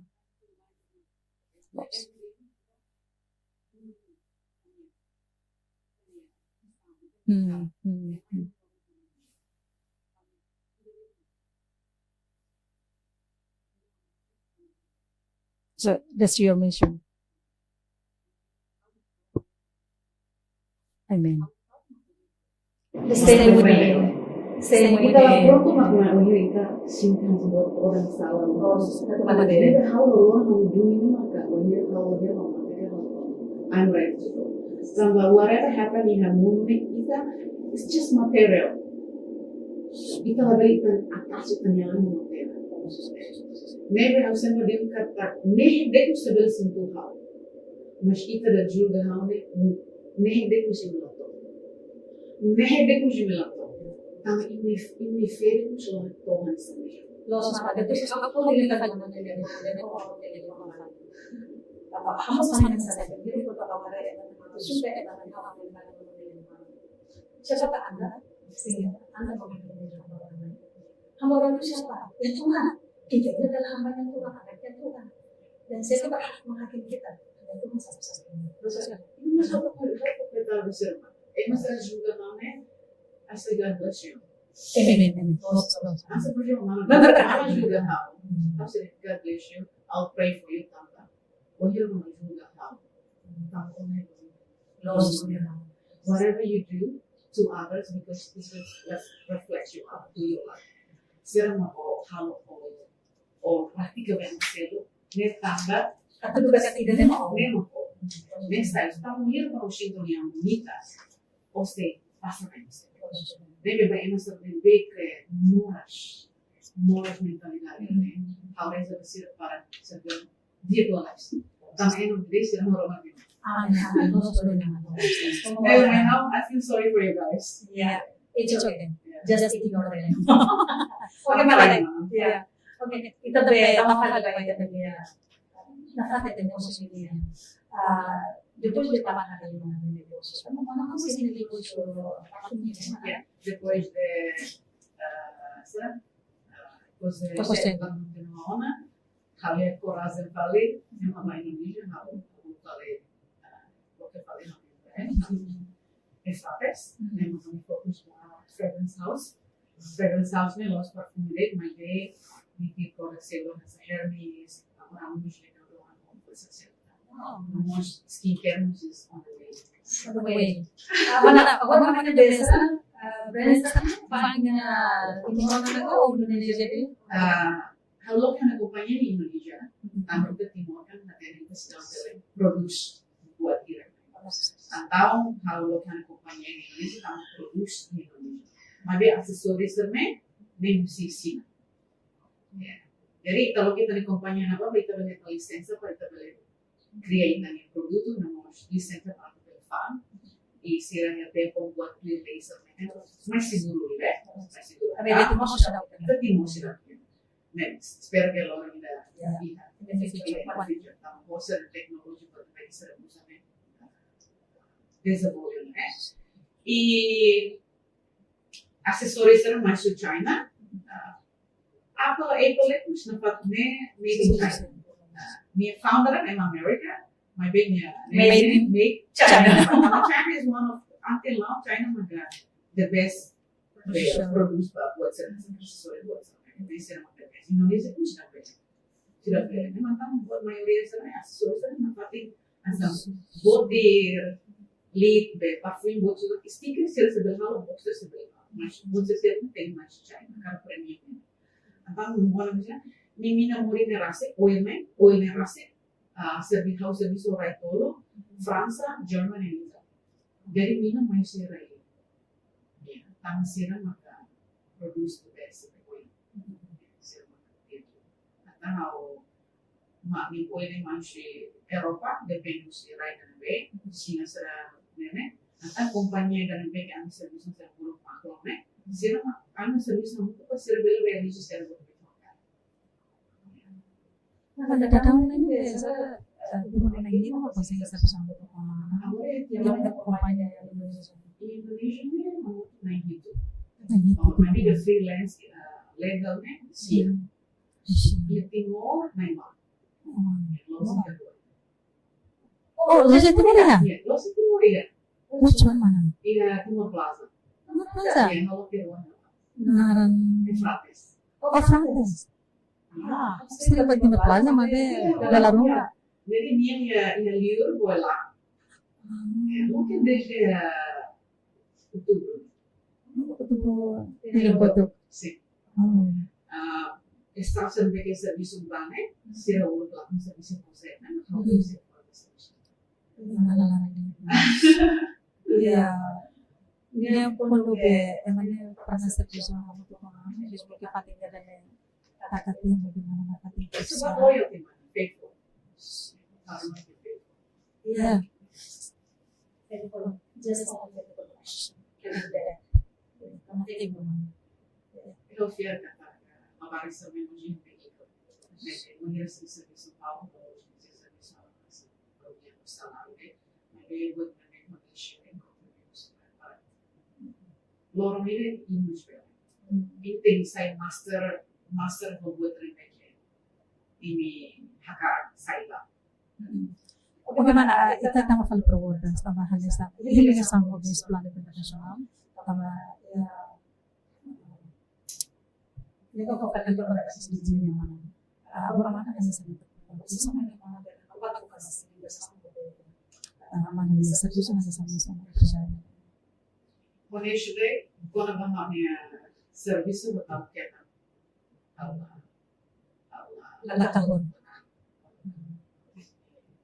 Loos. Hmm, hmm, hmm. So that's your mission. Amen. The same way. Same way. Ita la prontu mak na ohin ita sinta buat orang salah. Mas ita halo lo na ujung ini maka wahir halo dia maka I'm right. Tanba whatever happen iha mundu ne'e ita, it's just material. Ita labele ita atas ita-nia anu material. Ne'ebé ha'u sempre dehan katak, ne'e de'it mak sei bele sentuh ha'u. Mas ita la julga ha'u ne'e, ne'e de'it mak sei bele to'o. Ne'e depois de milagre. Tanba imi, imi fé depois de milagre. Los mata, depois de milagre. Apa, hamos mana yang saya kira, kalau ada yang sudah, siapa tak anda? Sehingga anda mau. Hamo orang siapa? Ya Tuhan. Kita ini adalah hamba yang Tuhan, anaknya Tuhan. Dan siapa berhak menghakimi kita? Hanya Tuhan satu-satunya. Terus, ini masalah apa? Kita harus siapa? Eh, masalah juga mana? Asal God bless you. Amen, amen. Loos, loos. Asal percaya mana? Benar. Mana juga tahu. Asal God bless you. I'll pray for you, Tanta. Whatever you do to others, because this is what reflects you are, who you are. Sira mak halo, halo, o pratika bem selo, ne'e tanba, atu tugas ida ne'e mak, ne'e mak, ne'e sai, tanba mulher para o sinto ni amita, o se pasa bem selo. Debe ba ema sira ne'ebé ke moras, moras mentalidade, ne'e. Halo esa sira para servir dia dua lives. Tanba ema desi ema roma. Amin, amin. Nós oramos. Anyway, now I feel sorry for you guys. Yeah, it's okay. Yeah. Just ignore them. Okay, I'm fine, ma'am. Yeah. Okay, ita be tama fali ba ita be. Nafatin negósiu nian. Ah, depois de tama fali ba negósiu, kamu mana kamu sini negósiu apa ni? Yeah, depois de, ah, sa, ah, depois de, depois de, halo korajen fali, ema ba Indonézia, halo, halo fali, ah, loke fali, halo, eh, Efrates, ne'e mak ami fokus ba fragrance house. Fragrance house ne'e la'ós perfume de'it, maibé imi pode selu hanesan Hermes, Ramos, Leonardo, Armand, coisa assim. Wow. Mós skincare mós is on the way. On the way. Ah, mana, agora mana de besa, ah, brands, página, Timor, ou Indonézia de'it? Ah, halo iha kompañia iha Indonézia, tanba ita Timor kan, ita tenke sedang tele produs buat ida. Entaun, halo iha kompañia iha Indonézia, tanba produs iha Indonézia. Maibé asesoris ne'e, ne'e husi Xina. Ya. Jadi, kalau ita-nia kompañia ne'ebá, ita bele lisensa para ita bele kria ita-nia produtu, ne'e mós lisensa para ita bele fa'an. I sira-nia tempu buat tuir laser ne'e, mais seguru, né? Mais seguru. Ami ita mós sudah. Ita Timor sudah. Ne'e, espera ke loron ida, ya, iha. Ita fecha, ita fecha, tanba hosi teknolojia para ita bisa uza, ne'e, dezenvolve, ne'e. I asesoris ne'e mais husi China. Ah, Apple, Apple, ne'e, mós nafatin ne'e made in China. Ah, nia founder ne'e America, maibé nia, made in, made China. China. China is one of, until now, China mak the best, sure, produce ba buat sira, sorry, buat sira. Ne'e sira mak the best. Indonézia pun sudah best. Sudah best. Memang kan buat maioria sira, ya, so, sira nafatin hanesan body, lip, be, perfume, buat sira, skincare sira sei bele halo, buat sira sei bele halo. Mas buat sira sei bele halo, tenke mais China, karena premium. Entaun, buat sira, imi-nia morin ne'e rasik, oil ne'e, oil ne'e rasik, ah, servi-, ha'u servisu rai tolu, Fransa, Germany, Italy. Jadi, mina mai sira rai. Ya, tanba sira maka produs tu best way. Sira maka dia tu. Entaun ha'u mak nia oil ne'e mai husi Europa, depende husi rai ida-ne'ebé, Xina sira ne'e. Entaun kompañia ida-ne'ebé ke ami servisu sira bolu makro ne'e. Sira mak ami servisu hamutuk para sira bele realiza sira bolu. Nah, kada tahu ne'e, eh, sira, eh, gubernur ne'e mak konsege sira pasang foto kola. Agora é que a kompañia Indonézia. Indonézia ne'e mak ne'e itu. Nah, itu. Oh, maybe the freelance, eh, legal ne'e, sira. Iya. Iya. Iha Timor, ne'e mak. Oh. Loos iha Timor. Oh, loos iha Timor ya? Iya, loos iha Timor ya. Which one mana? Iha Timor Plaza. Timor Plaza? Iya, halo ke ruang. Naran. Efrates. Oh, Efrates. Ah, sira ba Timor Plaza, maibé, iya, bela ruma. Jadi, nia iha, iha liur, bola. Hmm. Ya, mungkin desde, eh, Outubro. Outubro, tiga Outubro. Sim. Hmm. Ah, staff sira ne'ebé ke servisu ba ne'e, sira uluk la servisu ho sira, ne'e, ha'u, hmm, servisu ho sira. Iya. Ne'e pontu be, ema ne'e pernah servisu hamutuk ho ami, desde ke fatin kada ne'e, taka tempu di mana fatin. Coba loyal, teman, faithful. Harus faithful. Iya. Faithful. Just faithful. Ita fiar katak, ah, labarik sira ne'e mós iha perigu. Ne'e, ne'e, mulher sira servisu pau, mulher sira servisu pau, governu saláriu, ne'e, ne'e, buat ne'e, ne'e, condition, ne'e, contribuição, ne'e, para. Loron ne'e, indus, ne'e. Imi tenke sai master, master ho buat ne'e, ne'e, imi hakarak sai ba. Bagaimana, ah, ita tama fali pergunta, tama hal esta. Ini dengan sanggup di sebelah internasional, tama, ya, ini kok akan berbasis di sini mana? Ah, orang mana kan bisa. Sesama yang mana, apa tuh kasih di bersama. Ah, mana bisa, bisa sama-sama kerja. Honestly, kona-ba ha'u-nia servisu, ha'u hatene katak ha'u la, ha'u la, la, la kahur.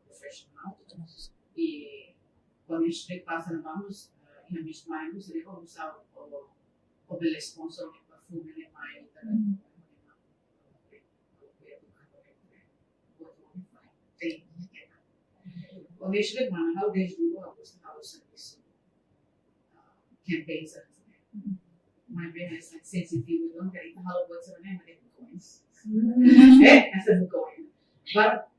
Profesionál. I honestly, pasa na vamos, eh, iha mismos anos, ele começou o, o bele sponsor de perfume, ele mai, Honestly, mana, ha'u desde dulu ha'u gosta halo servisu, ah, campaign sira-ne'e. Maibé hanesan sensitivu, entaun, karik ita halo buat sira-ne'e, maibé buka oin. Eh, hanesan buka oin. But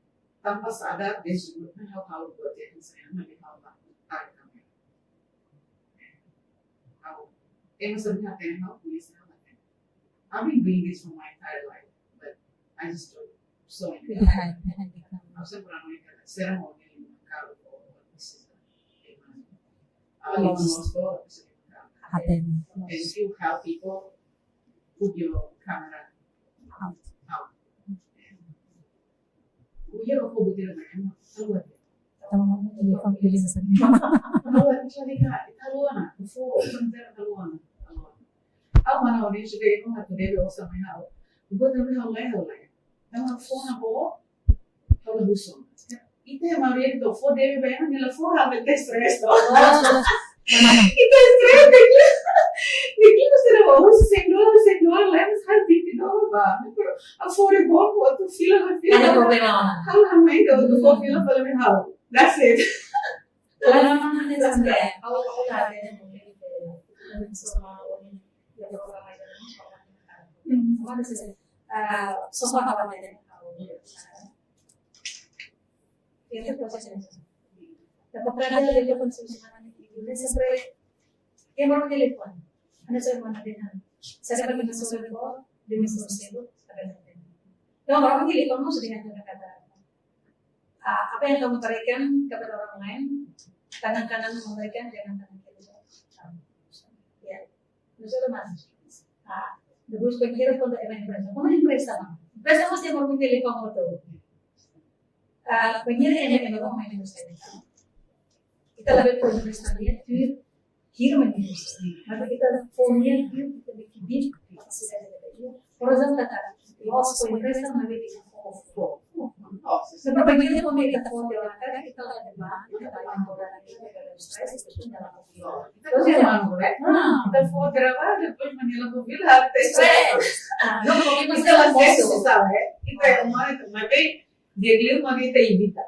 tanpa sadar, desde dulu kan ha'u halo buat yang saya, maibé ha'u la tarik kamera. Ha'u, ema sira hatene ha'u, polísia ha'u hatene. I've been doing this for my entire life, but I just don't. So, behind, behind the camera. Ha'u sempre hanoin katak, sira mós ne'e karik ko, this is the, ah, lost. Lost. Hatene. And if you help people, put your camera out. Out. Uya ko butir na ema, tahu ada. Tahu ada, iya, kau pilih sendiri. Tahu ada, cari ka, tahu ada, before, sebentar, tahu ada, tahu ada. Ha'u mana orang sudah itu, ha'u debe osan mai ha'u. Buat debe ha'u lai, ha'u lai. Tahu ha'u fó ona bo, ha'u la husu. Ita ema rian atu fó debe ba ema, nia la fó, ha'u bele stress to. Ita stress, deki, deki, sira ba husu cem dólar, cem dólar, lemos ha'u vinte dólar ba. Pero ha'u fó debe ba, atu fila, la fila. Ada problema. Ha'u la mai, atu fó fila, fala mai ha'u. That's it. Kalau memang ada sampai, kalau, kalau ada yang mungkin, eh, sama orang yang, ya, orang lain, sama ada sih, eh, sama apa aja. Itu proses. Tapi kadang ada yang konsumsi mana itu, dia sampai, dia baru telepon. Ada saya mana dengan, saya sampai dengan sore kok, dia masih sibuk, ada yang. Nah, orang telepon, mau sudah dengan kata-kata. Ah, apa yang kamu berikan kepada orang lain, tangan kanan memberikan, jangan tangan kiri. Ya. Maksudnya, Mas, ah, depois banheiro quando é uma empresa. Como é empresa, não? Empresa você não tem que levar motor. Ah, banheiro é, é uma empresa. Ita labele fó nia restaurante, tuir hira mak nia husu. Maibé ita fó nia tuir ita-nia kapasidade. Por ezemplu, katak, loos fó empresta, maibé ita fó, fó. Maibé ita fó, ita fó, ita fó, ita fó. Ita fó traballu, depois mak nia la fó vila, até. Ah, não, porque ita la fó, sabe? Ita é uma, maibé, dia que eu mandei, ita evita.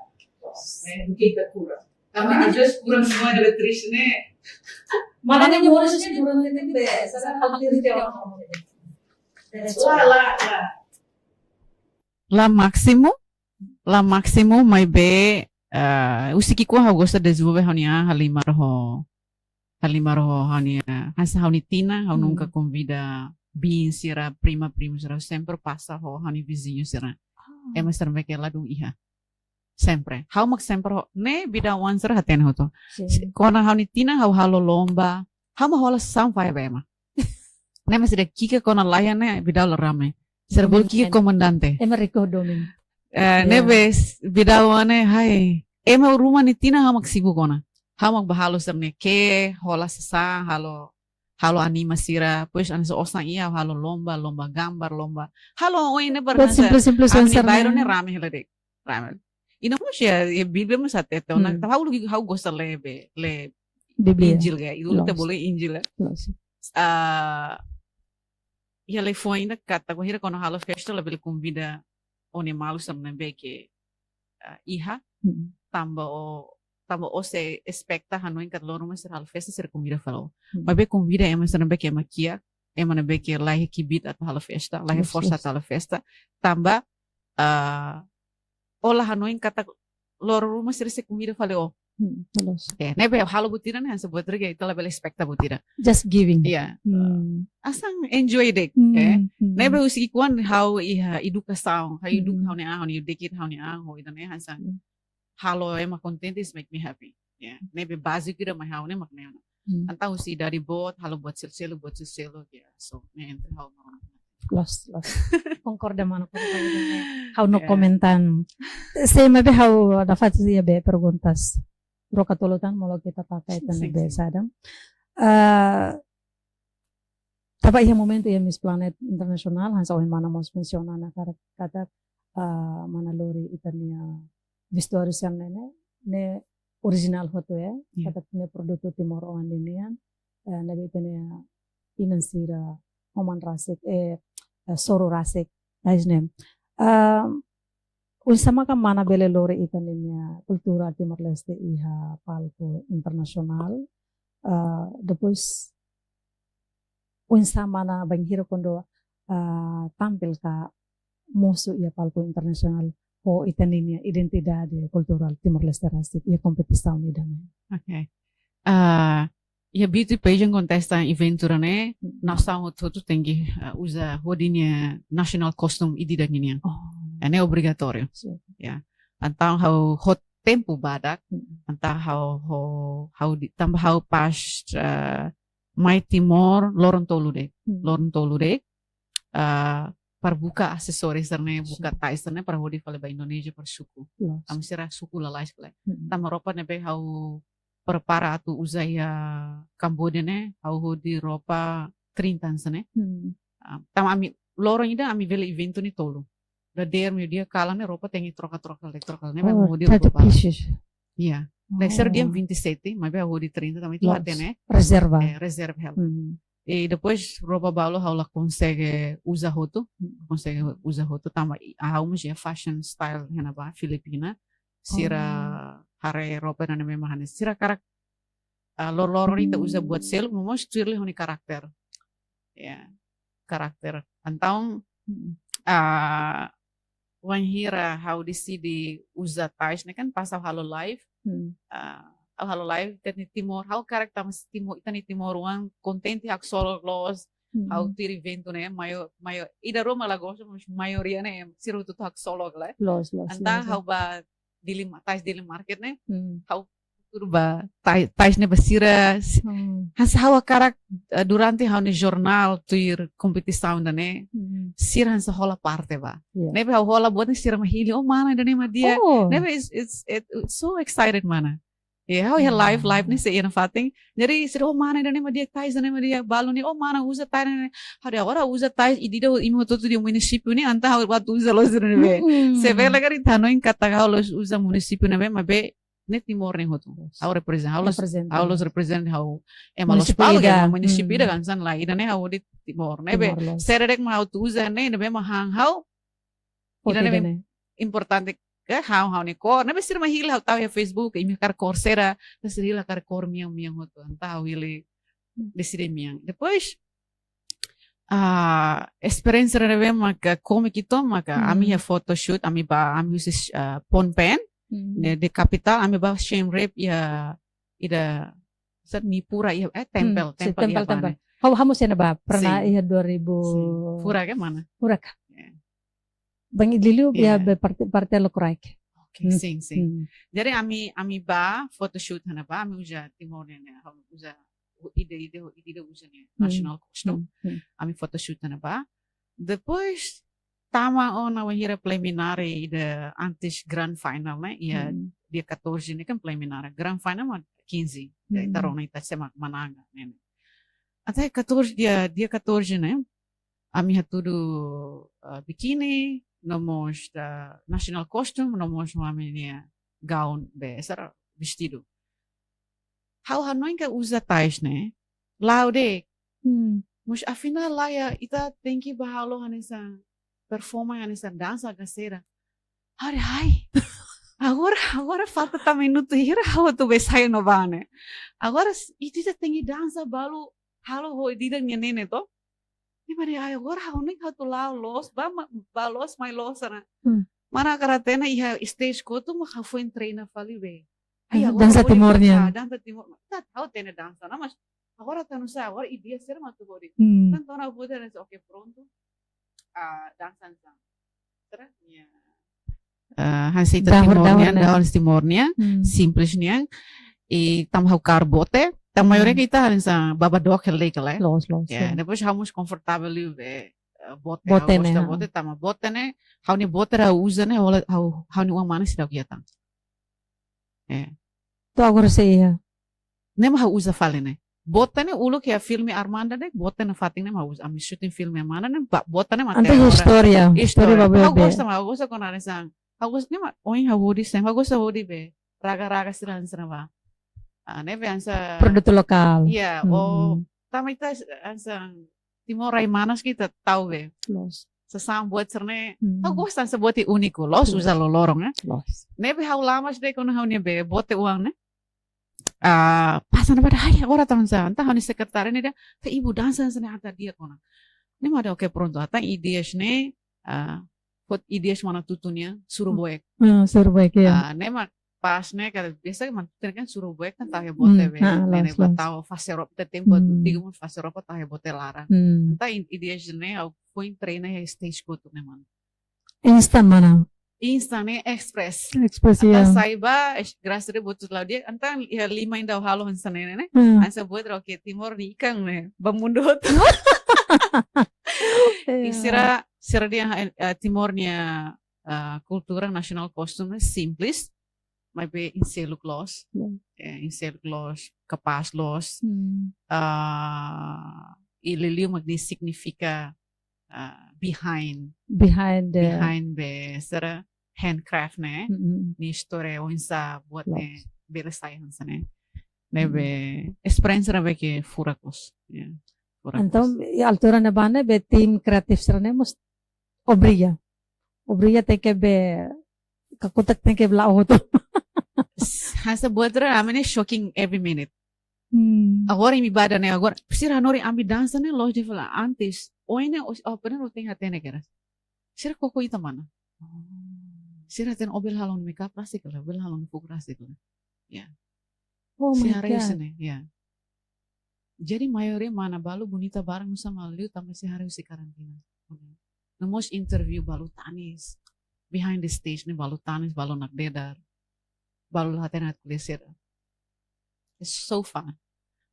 Né? Do que ita kura. Tanba às vezes kura semua ada triste, né? Mana nia moris ne'e durante tempu, sabe, hal diri dia orang. That's why. La, la, la. La másimu, la másimu, maibé, ah, husi ki'ik ha'u gosta dezenvolve ha'u-nia halimar ho, halimar ho ha'u-nia, hanesan ha'u-nia tinan, ha'u nunka konvida biin sira, prima, primu sira, sempre pasa ho ha'u-nia viziñu sira. Ah. Ema sira mak la dún iha. Sempre. Ha'u mak sempre ho, ne'e bidan-oan sira hatene hotu. Sin. Se, kona ha'u-nia tinan ha'u halo lomba. Ha'u mak hola sasán fahe ba ema. Ne'e mak sira ki'ik kona laiha ne'e bidan-oan la rame. Sira bolu ki'ik komandante. Ema riko domin. Eh, ne'ebé bidan-oan ne'e, hai. Ema ruma nia tinan ha'u mak sibuk kona. Ha'u mak bá halo sira-ne'e ke, hola sasán, halo, halo anima sira. Depois hanesan osan iha, halo lomba, lomba gambar, lomba. Halo oin ne'e buat simples, simples, ami-nia bairru ne'e rame hela de'it. Rame. I no mós ya, ya Bíblia mós hatete ona, hmm, tanba ha'u lagi ha'u gosta lee be, lee Bíblia. Injil ka, i ita bolu Injil ka. Loos. Ah, ya le fo ainda kata, wainhira kona halo festa labele konvida ó-nia maluk sira ne'ebé ke, ah, iha, hmm, tanba ó, tanba ó sei espeta hanoin katak loron ruma sira halo festa, sira konvida fali ó. Hmm. Maibé konvida ema sira ne'ebé ke ema kiak, ema ne'ebé ke la iha kbiit atu halo festa, la iha Yes, forsa yes. atu halo festa. Tanba, ah, ó la hanoin katak loron ruma sira sei konvida fali ó. Hmm, loos. Eh, ne'ebé halo buat ida ne'e hanesan buat ida ke ita labele espeta buat ida. Just giving. Ya. Hmm. Hanesan enjoy de'it, Hmm, eh. hmm. Ne'ebé husi ki'ikoan ha'u iha edukasaun, ha'u eduka Hmm. ha'u-nia an, ha'u-nia dekid ha'u-nia an, ho ida-ne'e hanesan Hmm. halo ema kontente is make me happy. Ya, ne'ebé báziku ida mai ha'u ne'e mak ne'e. Hmm. Entaun husi idade boot, halo buat seluk-seluk, buat seluk-seluk, ya. So, ne'e entre ha'u maun. Loos, loos. Konkorda, mana, konkorda. Ha'u no Ya. komentar. Sei, maibé ha'u dapat iha be perguntas. Troka tolu tan, molok ita taka Sin, ita sin, ne'ebé sin. sadam. Eh, tanba iha momentu iha Miss Planet Internasionál, hanesan ohin mana mós mensiona ona katak, katak, eh, mana lori ita-nia vestuáriu sira-ne'e, ne'e orijinál hotu, eh. Ya. Katak ne'e produtu timoroan ninian, eh, ne'ebé ita-nia inan sira, oman rasik, eh, eh, soru rasik, tais ne'e. Ah, oinsá maka mana bele lori ita-nia kultura Timor-Leste iha palku internasionál. Ah, depois, oinsá mana bainhira kuandu, ah, tampil ka mosu iha palku internasionál ho ita-nia identidade kulturál Timor-Leste rasik iha kompetisaun ida-ne'e. Oke. Ah, iha beauty pageant contest eventu ida-ne'e, Mm. nasaun hotu-hotu tenke, ah, uza hodi nia national costume ida-idak ninian. Oh. Ne'e obrigatóriu. Sin. Ya. Entaun ha'u ho tempu badak, Mm. entaun ha'u ho, ha'u di, tanba ha'u pas, ah, mai Timor, loron tolu de'it. Mm. Loron tolu de'it. Ah, para buka asesoris sira-ne'e, buka Sin. tais sira-ne'e, para hodi fali ba Indonézia, para suku. Loos. Ami sira suku lalais fali. Mm. Tanba roupa ne'ebé ha'u prepara atu uza iha Kamboja ne'e, ha'u hodi roupa trinta hanesan ne'e. Mm. Ah, tanba ami, loron ida ami bele eventu ne'e tolu. Dadeer, meiudia, kalan ne'e roupa tenke troka-troka, le troka, ne'ebé Oh, hodi thirty roupa balu. pieces. Iya. Dadeer dia Oh. vinte e sete, maibé ha'u hodi trinta, tanba ita Loos. hatene. Rezerva. Eh, rezerva hela. Hmm. I depois roupa balu ha'u la konsege uza hotu, Hmm. konsege uza hotu tanba i-, ha'u mós iha fashion style iha ne'ebá Filipina. Sira Oh. haree roupa ne'ebé mak hanesan sira hakarak, ah, loron-loron ita uza buat Hmm. seluk, no mós tuir liu ho nia karakter. Ya, karakter. Entaun, Hmm. ah, wainhira ha'u deside uza tais ne'e kan pas ha'u halo live. Hmm. Ah, ha'u halo live, ita-nia Timor, ha'u hakarak tanba Timor, ita-nia timoroan kontente haksolok loos, Hmm. ha'u tuir eventu ne'e, maior, maior, ida ruma la gosta, mas maioria ne'e, sira hotu-hotu haksolok lae. Loos, loos, Entaun loos. ha'u ba Dili Ma-, tais Dili Market ne'e, Hmm. ha'u tuur ba, tai-, tais ne'e ba sira, si-, Hmm. hanesan ha'u hakarak, eh, durante ha'u-nia jornál tuir kompetisaun ida-ne'e, Hmm. sira hanesan hola parte ba. Ya. Ne'ebé ha'u hola buat ne'e sira mak hili, "Oh, mana ida-ne'e mak di'ak." Oh. Ne'ebé it's, it's, it, it's so excited mana. Ya, ha'u iha Hmm. live, live ne'e sei iha nafatin. Jadi sira, "Oh, mana ida-ne'e mak di'ak, tais ida-ne'e mak di'ak, balu ne'e, oh, mana uza tais ne'e." Ha'u dehan, "Agora uza tais, ida-idak imi hotu-hotu iha munisípiu ne'e, entaun ha'u atu uza loos ida-ne'ebé." Hmm. Se bele karik ita hanoin katak ha'u la uza munisípiu ne'ebé, maibé ne'e Timor ne'e hotu. Yes. Ha'u represent, ha'u loos, Represent, ha'u loos yes. represent ha'u ema Munisípiu Lospalos ida. ka, munisípiu ida Hmm. hanesan lae, ida-ne'e ha'u hodi Timor. Ne'ebé, Timor loos. sira de'it mak ha'u atu uza ne'e, ne'ebé mak han ha'u. Foto Ida-ne'ebé ida-ne'e. importante ke ha'u, ha'u-nia kór. Ne'ebé sira mak hili ha'u tau iha Facebook, imi hakarak kór saida, ne'e sira hili hakarak kór mean-mean hotu. Entaun ha'u hili Hmm. deside mean. Depois, ah, esperiénsia ne'ebé maka kómiku uitoan maka Hmm. ami iha photoshoot, ami ba, ami husi, ah, Phnom Penh, Hmm. ne'e, ne'e kapitál, ami ba Siem Reap iha, ida, sat mi pura iha, eh, Hmm, tempel, si tempel tempel, iha tempel. Bane. Ha'u, ha'u mós iha ne'ebá, pernah Sin. iha dua ribu. Sin. Furak ka mana? Furak ka? Ya. Bainhira liuliu iha Ya. be parte, parte Leukorak. Oke, Hmm. sin, sin. Hmm. Jadi ami, ami ba photoshoot iha ne'ebá, ami uza Timor ne'e, ne'e, ha'u uza, ida, ida, ida, ida uza ne'e, Hmm. national costume. Hmm. Hmm. Ami photoshoot iha ne'ebá. Depois, tama ona wainhira preliminár ida antes grand final ne'e, iha Hmm. dia catorze ne'e kan preliminár. Grand final mak quinze. Ya, ita Hmm. rona ita sé mak manán ne'e. Até catorze, dia, dia catorze ne'e, ami hatudu, ah, biquíni, no mós ida national costume, no mós ami-nia gown be, sira vestidu. Ha'u hanoin katak uza tais ne'e la'o de'it. Hmm. Mas afinál lae, ita tenke ba halo hanesan performance, hanesan dansa ka saida. Ha'u dehan, "Ai." Agora, agora falta tan minutu hira ha'u atu bá ensaiu no bá ne'e. Agora s-, ita tenke dansa balu halo ho ida-idak nia nene to. Ne'e mak dehan ai agora ha'u ne'e ha'u atu la'o loos, bá ma-, bá loos, mai loos ona. Hmm. Mana karik hatene iha stage kotuk mak ha'u foin treina fali be. Ai, hmm, agora dansa hodi Timor nian. Ah, dansa Timor. Ita ha'u hatene dansa ona, mas agora ita nusá, agora ideia sira mak atu hodi. Hmm. Entaun ha'u buat ne'e, oke, prontu. Ah, dansa, dansa. Sira, ya. Ah, hanesan ita dahur, Timor dahur nian, ne'e. Dahur Timor nian, hmm, simples nian. I tanba ha'u kaer bote, tanba maioria, hmm, ita hanesan baba dook hela de'it ka lae. Loos, loos, ya, ya. Depois ha'u mós konfortavel liu be, eh, bote, bote ha'u ne'e, gosta, ha, bote, tanba bote ne'e, ha'u-nia bote ha'u uza ne'e, ha'u, ha'u, ha'u-nia oan mane seidauk iha tan. Ya. To'o agora sei iha. Ne'e mak ha'u uza fali ne'e. Bote ne'e uluk iha filme Armanda ne'e, bote ne'e fatin ne'e mak ha'u uza. Ami shooting filme Armanda ne'e, ba-, bote ne'e mak. Entaun iha istória. Istória. Istória ba be. Ha'u be gosta, mas ha'u gosta kona hanesan. Ha'u gosta ne'e mak, ohin ha'u hodi sem, ha'u gosta hodi be. Raga-raga sira hanesan ne'ebá. Ah, ne'ebé hanesan. Produtu lokál. Ya, hmm, oh, tanba ita hanesan Timor rai manas ita ta'uk be. Loos. Sasán buat sira-ne'e. Hmm. Ha'u gosta hanesan buat úniku, loos, loos, uza loroloron, eh. Loos. Ne'ebé ha'u lamas de'it kona ha'u-nia be, bote oan ne'e. Ah, pasa na pada hari agora tanba sá. Entaun ha'u-nia sekretária ne'e dehan, "Tah ibu dansa hanesan ne'e atu di'ak ona." Ne'e mak dehan, oke, prontu. Entaun ideias ne'e, ah, buat ideias mana tutu nian, Suru Boek. Hmm, Suru Boek, ya. Ah, ne'e mak pas ne'e, karik biasa mana tutu kan Suru Boek kan tau iha bote, hmm, be. Ah, ne'e, loos, ne'e, loos, ba tau fase roupa, ita tempu, hmm, tiga mun fase roupa tau iha bote laran. Hmm. Entaun i-, ideias ne'e, ha'u foin treina iha stage kotuk ne'e, mana. Instan mana? Instan ne'e, express. Express, entaun ya. Sai bá, es-, grasas a Deus, buat la'o di'ak, entaun iha lima ida ha'u halo hanesan ne'e, ne'e. Hmm. Hanesan buat, oke, Timor nia ikan ne'e, ba mundu hotu. Ya. I sira, sira dehan, eh, Timor nia, eh, kultura nasionál kostum ne'e simples, maibé nia seluk loos. Hmm. Eh, nia seluk loos, kapás loos. Hmm. Ah, i liuliu mak nia signifika, ah, behind. Behind the, behind be sira handcraft ne'e. Mm-mm. Nia istória oinsá buat ne'e, loos, bele sai hanesan ne'e. Ne'ebé, mm, esperiénsia ne'ebé ke furak loos. Ya, furak loos. Entaun, iha altura ne'ebá ne'e, be tim kreatif sira-ne'e mós obriga. Obriga tenke be, kakutak tenke be la'o hotu. S-, hanesan buat sira, ami ne'e shocking every minute. Hmm. Agora imi bá dehan ne'e, agora, sira hanorin ami dansa ne'e loos di'ak fali antes. Ohin ne'e, os-, oh, pernah lo tenke hatene kedas. Sira koko ita mana? Oh. Sira hatene ó bele halo makeup rasik ka lae, ó bele halo fuuk rasik ka lae. Ya. Oh my God. Sira haree hanesan ne'e, ya. Jadi maioria mana balu bonita barak nusá mak liu tanba sira haree husi karantina. No mós interview balu tanis. Behind the stage ne'e balu tanis, balu nakdedar. Balu la hatene atu ko'alia saida. It's so fun.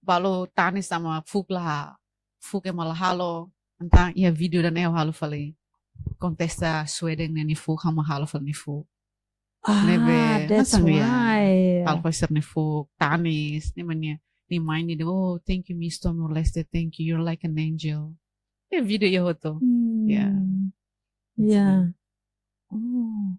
Balu tanis tanba fuuk la, fuuk ema la halo. Entaun iha vídeo ida ne'e ha'u halo fali. Kontesta Sweden ne'e nia fuuk, ha'u mak halo fali nia fuuk. Ah, ne'ebé, that's hanesan, ya, why. Halo fali sira-nia fuuk, tanis, ne'e mak nia, nia mãe dehan, "Oh, thank you, Miss Timor-Leste, thank you, you're like an angel." Iha vídeo iha hotu. Hmm. Ya. Ya. Hanesan ne'e. Oh.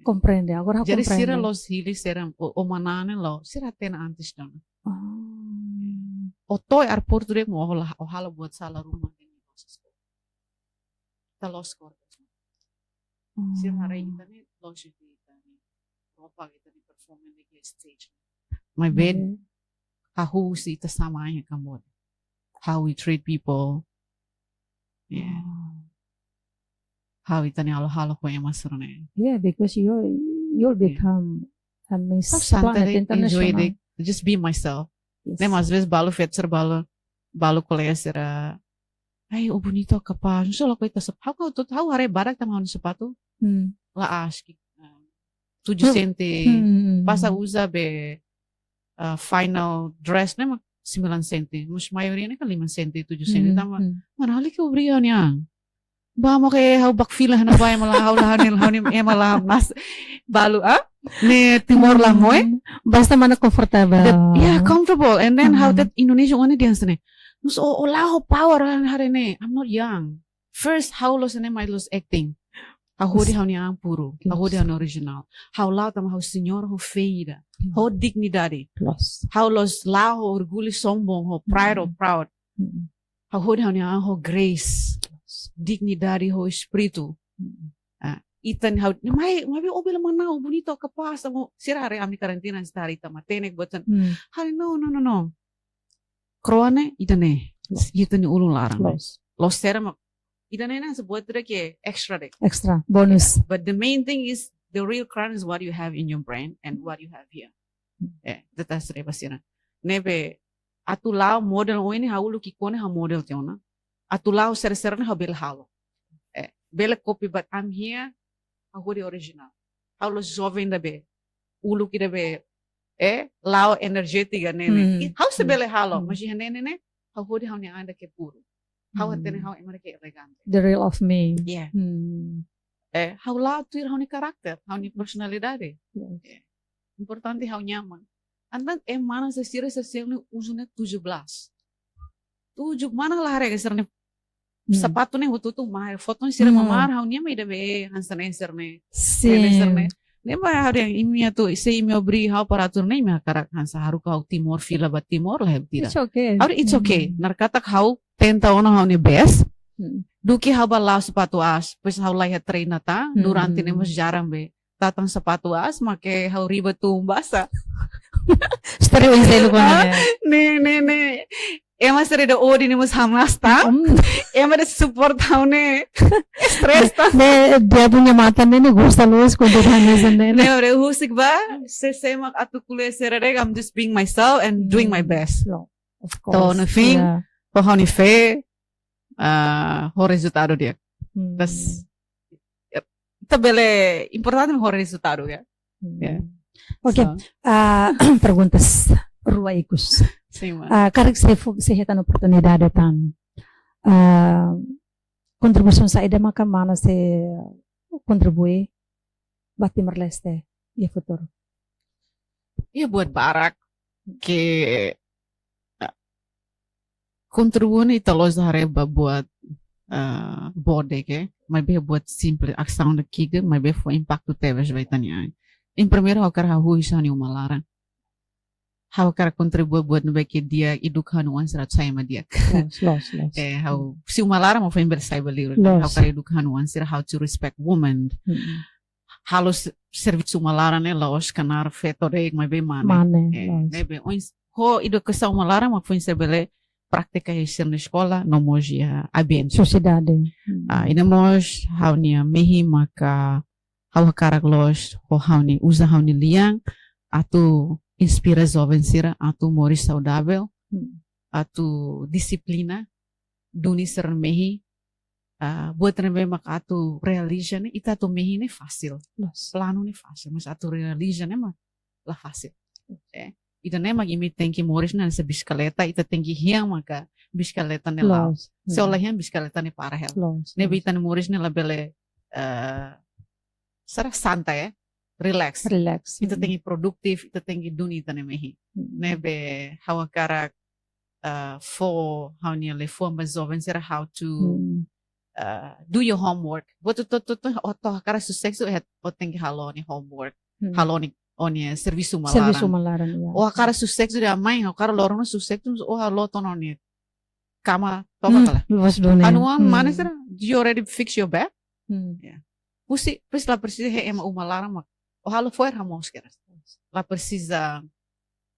Komprende, agora komprende. Jadi sira loos hili sira, ó, ó manán ne'e loos, sira hatene antes ona. Oh. Ó to'o aeroportu de'it mak ó la, ó halo buat sala ruma de'it, ita loos kór. Oh. Sira haree ita-nia loos, ita-nia roupa, ita-nia performance iha stage. Maibé, mhm, hahú husi ita-nia an iha Cambodia. How we treat people. Yeah. Oh. How ita-nia halo-halo ho ema sira-ne'e. Yeah, because you, you'll, yeah, become a Miss Planet International. Ha'u santai de'it, enjoy de'it, just be myself. Yes. Ne'e mak às vezes balu feto sira, balu, balu kolega sira, "Ai, ó bonita, ó kapás." Nusá la koita sap-, ha'u, ha'u tutu, ha'u haree badak tanba ha'u-nia sapatu. Hmm. La'ós, ah, tujuh senti. Hmm. Pas ha'u uza be, ah, final dress ne'e mak sembilan senti. Mas maioria ne'e kan lima senti, tujuh senti. Hmm, tanba, hmm, mana ha'u-nia ke obriga nian. Ba mo ke ha'u bá fila hanesan ne'ebá, ema la ha'u, la ha'u-nia, la ha'u-nia, ema la mas balu, ah? Ne'e Timor la moe. Hmm. Basta mana comfortable. That, yeah, comfortable. And then how, hmm, that Indonesia one dia hanesan ne'e. Nusá ó, ó la'o power haree ne'e. I'm not young. First, ha'u loos ne'e mai loos acting. Ha'u hodi, yes, ha'u-nia an puru. Yes. Ha'u hodi ha'u-nia original. Ha'u la'o tanba ha'u señora ho feira. Hmm. Ho dignidade. Yes. Ha'u loos la'o ho orgullu, sombong, ho pride, ho, hmm, proud. Hmm. Ha'u hodi ha'u-nia an ho grace, dignidade ho espíritu. Mm. Ah, ita-nia hau, mai, mai be o bele manán, o bonitu, kapás, amo, sira haree ami karantina, sira haree ita matenek, buat hanesan. Hmm. Ha'u, no, no, no, no. Kro'at ne'e, ida-ne'e. Ita-nia ulun laran. Loos. Loos sira mak, ida-ne'e ne'e hanesan buat ida ke extra de'it. Extra, bonus. But the main thing is, the real crown is what you have in your brain and what you have here. Eh, ita atu haree ba sira. Ne'ebé, atu la'o model oin ne'e ha'u uluk ki'ikoan ne'e ha'u model tiha ona. Atu la'o sira-sira ne'e ha'u bele halo. Eh, bele copy, but I'm here, ha'u hodi original. Ha'u la'ós joven ida be, uluk ida be, eh, la'o enerjétika ne'e ne'e. Hmm. I, ha'u sei bele halo, hmm, mas iha ne'e ne'e, ha'u hodi ha'u-nia an ida ke puru. Ha'u, hmm, hatene ha'u ema ida ke elegante. The real of me. Yeah. Hmm. Eh, ha'u la'o tuir ha'u-nia karakter, ha'u-nia personalidade. Yes. Eh, importante ha'u nyaman. Entaun, eh, mana se sira se sel ni uzu ne'e tujuh belas. Tujuh, mana la haree sira-nia, hmm, sapatu ne'e hotu-hotu mahar, foto sira, hmm, mamahar, ha'u-nia mak ida be, hanesan ne'e sira-ne'e. Sin. Ne'e sira-ne'e. Ne'e mak ha'u dehan imi atu, se imi obriga ha'u para atu ne'e, imi hakarak hanesan haruka ha'u Timor, fila ba Timor, la heb tira. It's okay. Ha'u, it's okay. Hmm. Naran katak ha'u tenta ona ha'u-nia best. Hmm. Duké ha'u bá la'o sapatu aas, depois ha'u la iha treina tan, hmm, durante ne'e mós jarang be. Tatan sapatu aas, mak ha'u riba tun basa. Story oin selu kona, ah, ne'e. Ne'e, ne'e, ne'e. Ema sira ida odi ne'e mós hamas tan. Hmm. Ema ida support ha'u ne'e. Stress tan. Ne'e, dia punya mata ne'e, ne'e gosta loos kuandu hanesan ne'e. Ne'e, ore husik ba, se, se mak atu ko'alia sira de'it, I'm just being myself and doing my best. Hmm. Of course. To'o no fim, yeah, to'o ha'u-nia fé, ah, ho rezultadu di'ak. Hmm. Tas, ya, ita bele, importante ho rezultadu, ya. Hmm. Ya. Oke, so, ah, perguntas rua ikus. Sin, mana. Ah, karik se fo-, se hetan oportunidade tan, ah, kontribuisaun saida maka mana sei kontribui ba Timor-Leste iha futuru? Iha buat barak ke, ah, kontribui, ita la'ós haree ba buat, ah, boot de'it, maibé buat simples, asaun ida ki'ik, maibé fó impaktu tebes ba ita-nia an. Yang primeiru, ha'u hakarak hahú husi ha'u-nia uma laran. Ha'u hakarak kontribui buat ne'ebé ke di'ak, eduka ha'u-nia oan sira atu sai ema di'ak. Loos, loos, loos. Eh, ha'u, husi uma laran mak foin bele sai ba liur. Loos. Ha'u hakarak eduka ha'u-nia oan sira how to respect women. Mm-mm. Halo se-, servisu uma laran ne'e la'ós knaar feto de'it, maibé mane. Mane, eh, loos. Ne'ebé oin s-, ho edukasaun uma laran mak foin sira bele pratika iha sira-nia eskola, no mós iha ambiente. Sosiedade. Hmm. Ah, i no mós ha'u-nia mehi maka ha'u hakarak loos ho ha'u-nia, uza ha'u-nia lian atu inspira joven sira atu moris saudavel, hmm, atu dixiplina, duni sira-nia mehi, ah, buat ne'ebé mak atu realiza ne'e, ita atu mehi ne'e fasil. Loos. Planu ne'e fasil, mas atu realiza ne'e mak la fasil. Eh, ida-ne'e mak imi tenke moris ne'e hanesan bisikleta, ita tenke hian maka bisikleta ne'e la'o. Loos. Se, hmm, o la hian bisikleta ne'e para hela. Loos, ne'ebé, loos, ita-nia moris ne'e labele, eh, sira santai, eh, relax. Relax. Ita, hmm, tenke produktif, ita tenke duni ita-nia mehi. Hmm. Ne'ebé ha'u hakarak, eh, fó ha'u-nia liafuan ba joven sira how to, hmm, eh, do your homework. Buat hotu-hotu, o atu hakarak susesu, eh, o tenke halo o-nia homework. Hmm. Halo o-nia, o-nia servisu uma laran. Servisu uma laran, ya. O hakarak susesu de'it mai, o hakarak loron susesu, o halo tiha ona o-nia kama, toba, hmm, kala. Loos duni. Anu, hmm, mana sira, you already fix your bed? Hmm. Ya. Husi, depois la presiza iha ema uma laran mak o halo fo'er hamoos kedas. La presiza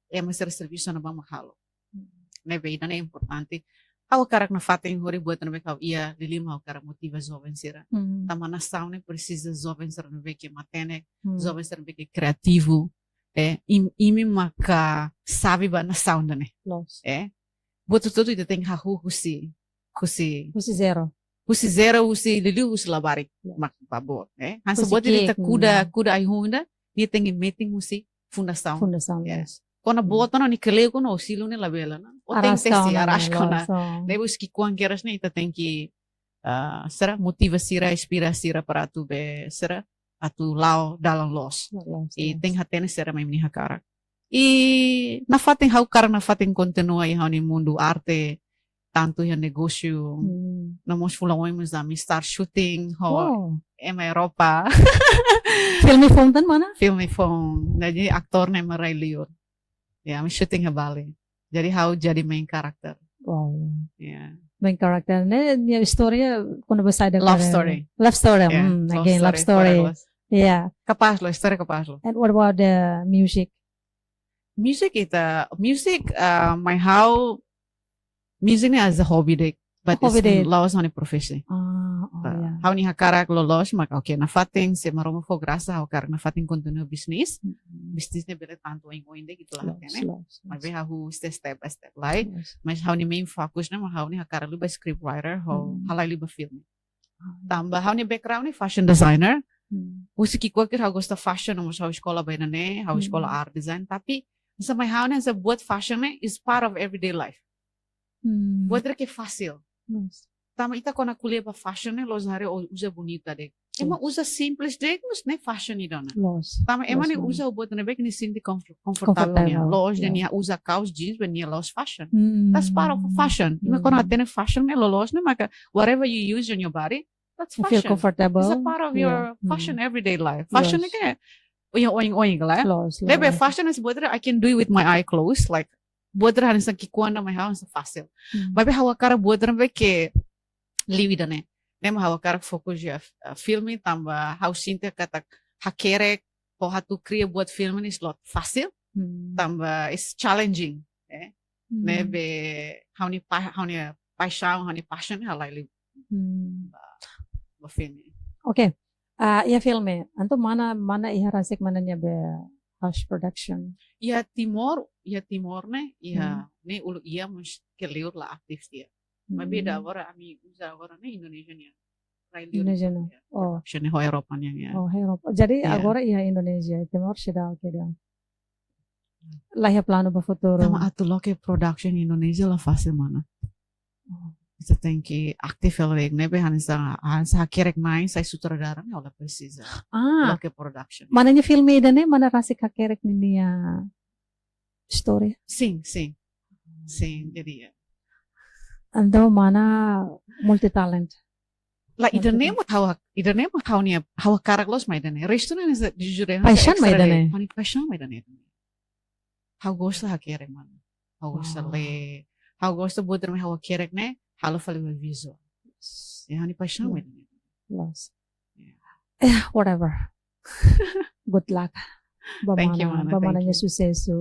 ema sira servisu ne'ebá mak halo. Hmm. Ne'ebé ida-ne'e importante. Ha'u hakarak nafatin hori buat ne'ebé ha'u iha, liuliu mak ha'u hakarak motiva joven sira. Hmm. Tanba nasaun ne'e presiza joven sira ne'ebé ke matenek, hmm, joven sira ne'ebé ke kreativu. Eh, im-, imi maka xave ba nasaun ida-ne'e. Loos. Eh, buat hotu-hotu ita tenke hahú husi, husi, husi zero. Husi zero, husi liuliu, husi labarik. Ya. Mak ba boot, eh. Hanesan, husi buat ida ki'ik, ita kuda, hmm, kuda ai-hun ida, nia tenke metin husi fundasaun. Fundasaun, yes. Yes. Kona, hmm, boot ona, nia kele kona, o silu ne'e labele ona. O tenke, arrasta, tesi ona, arrasta ona. Loos. Ne'ebé husi ki'ikoan kedas ne'e ita tenke, ah, sira, motiva sira, inspira sira para atu be, sira, atu la'o dalan loos. Loos, i, yes, tenke hatene sira mak imi-nia hakarak. I nafatin, ha'u hakarak nafatin kontinua iha ha'u-nia mundu arte, tantu iha negósiu. Hmm. No mós fulan oin mós ami start shooting ho, wow, ema Europa. Filme foun tan, mana? Filme foun. Jadi aktór ne'e ema rai-liur. Ya, ami shooting iha Bali. Jadi ha'u jadi main character. Wow. Ya. Main character ne'e, nia istória kona-ba saida? Love story. Love story. Yeah, hmm, love again, story, love story. Yeah. Kapás loos, istória kapás loos. And what about the music? Music ita, music, uh, mai ha'u, music ne'e as a hobby de'it, but hobby it's de'it. La'ós ha'u-nia profesi. Ah, oh, yeah. Ha'u-nia hakarak loloos, maka oke, nafatin se Maromak fó grasa, ha'u hakarak nafatin kontinua bisnis. Mm-hmm. Bisnis ne'e bele tantu oin-oin de'it, ita la hatene. Loos, loos. Maibé ha'u step, step by step lai. Loos. Mas ha'u-nia main fokus ne'e, mak ha'u-nia hakarak liu ba script writer, ha'u, mm-hmm, halai liu ba filme. Tanba ha'u-nia background ne'e fashion designer. Hmm. Husi ki'ikoan ha'u gosta fashion, no mós ha'u eskola ba ida-ne'e, ha'u eskola, hmm, art design, tapi hanesan mai ha'u ne'e, hanesan buat fashion ne'e is part of everyday life. Hmm. Buat ida ke fasil. Yes. Tanba ita kuandu ko'alia ba fashion ne'e, la'ós haree o uza bonita de'it. Ema, yes, uza simples de'it, mas ne'e fashion ida ona. Loos. Tanba ema, loos, ne'e, loos, uza buat ne'ebé ke nia sente comfort-, comfortable nian. Comfortable, loos, yeah, dehan nia uza kaus jeans, be nia la'ós fashion. Hmm. That's part of fashion. Ema, hmm, kuandu hatene fashion ne'e loloos ne'e, maka whatever you use on your body, that's fashion. You feel comfortable. It's a part of, yeah, your, hmm, fashion everyday life. Fashion, yes, ne'e ke, oh, ya, oin-oin, lah. Loos, loos. Ne'ebé fashion is buat ida I can do it with my eye closed, like, buat ida hanesan ki'ikoan mai ha'u hanesan fasil. Hmm. Maibé ha'u hakarak buat ida ne'ebé ke liu ida-ne'e. Ne'e mak ha'u hakarak fokus iha, uh, filme, tanba ha'u sente katak hakerek, ho atu kria buat filme ne'e la'ós fasil, hmm, tanba it's challenging, eh. Hmm. Ne'ebé ha'u-nia pa-, ha'u-nia paixaun, ha'u-nia passion halai liu, hmm, ba, ba filme. Oke. Ah, iha filme, entaun mana, mana iha rasik mana nia be house production? Iha Timor, iha Timor ne'e, iha, hmm, ne'e uluk iha, mas ke liur la aktif tiha. Maibé, hmm, ida agora ami uza agora ne'e Indonesia nian. Rai liur Indonesia nian. Oh. Production ne'e ho Europa nian, ya. Oh, Europa. Jadi, ya, agora iha Indonesia, Timor seidauk, oke, dah. La iha planu ba futuru? Tanba atu loke production Indonesia la fasil, mana. Oh. Ita tenke aktif hela de'it, ne'ebé hanesan, hanesan hakerek na'in sai sutradara ne'e la presiza. Ah. Loke production. Mana nia filme ida-ne'e, mana rasik hakerek ninia istória? Sin, sin. Sin, jadi ya. Entaun mana multi talent. Lah, ida-ne'e mak ha'u, ida-ne'e mak ha'u-nia, ha'u hakarak loos mak ida-ne'e. Restu ne'e, jujur ya, paixaun mak ida-ne'e. Ha'u-nia paixaun mak ida-ne'e. Ha'u gosta hakerek, mana. Ha'u gosta, wow, lee. Ha'u gosta buat ida ne'ebé ha'u hakerek ne'e, halo fali ba visual. Ya, ha'u-nia paixaun mak ida-ne'e. Loos. Ya. Eh, whatever. Good luck. Thank you, mana, mana. Thank you. Ba mana nia susesu,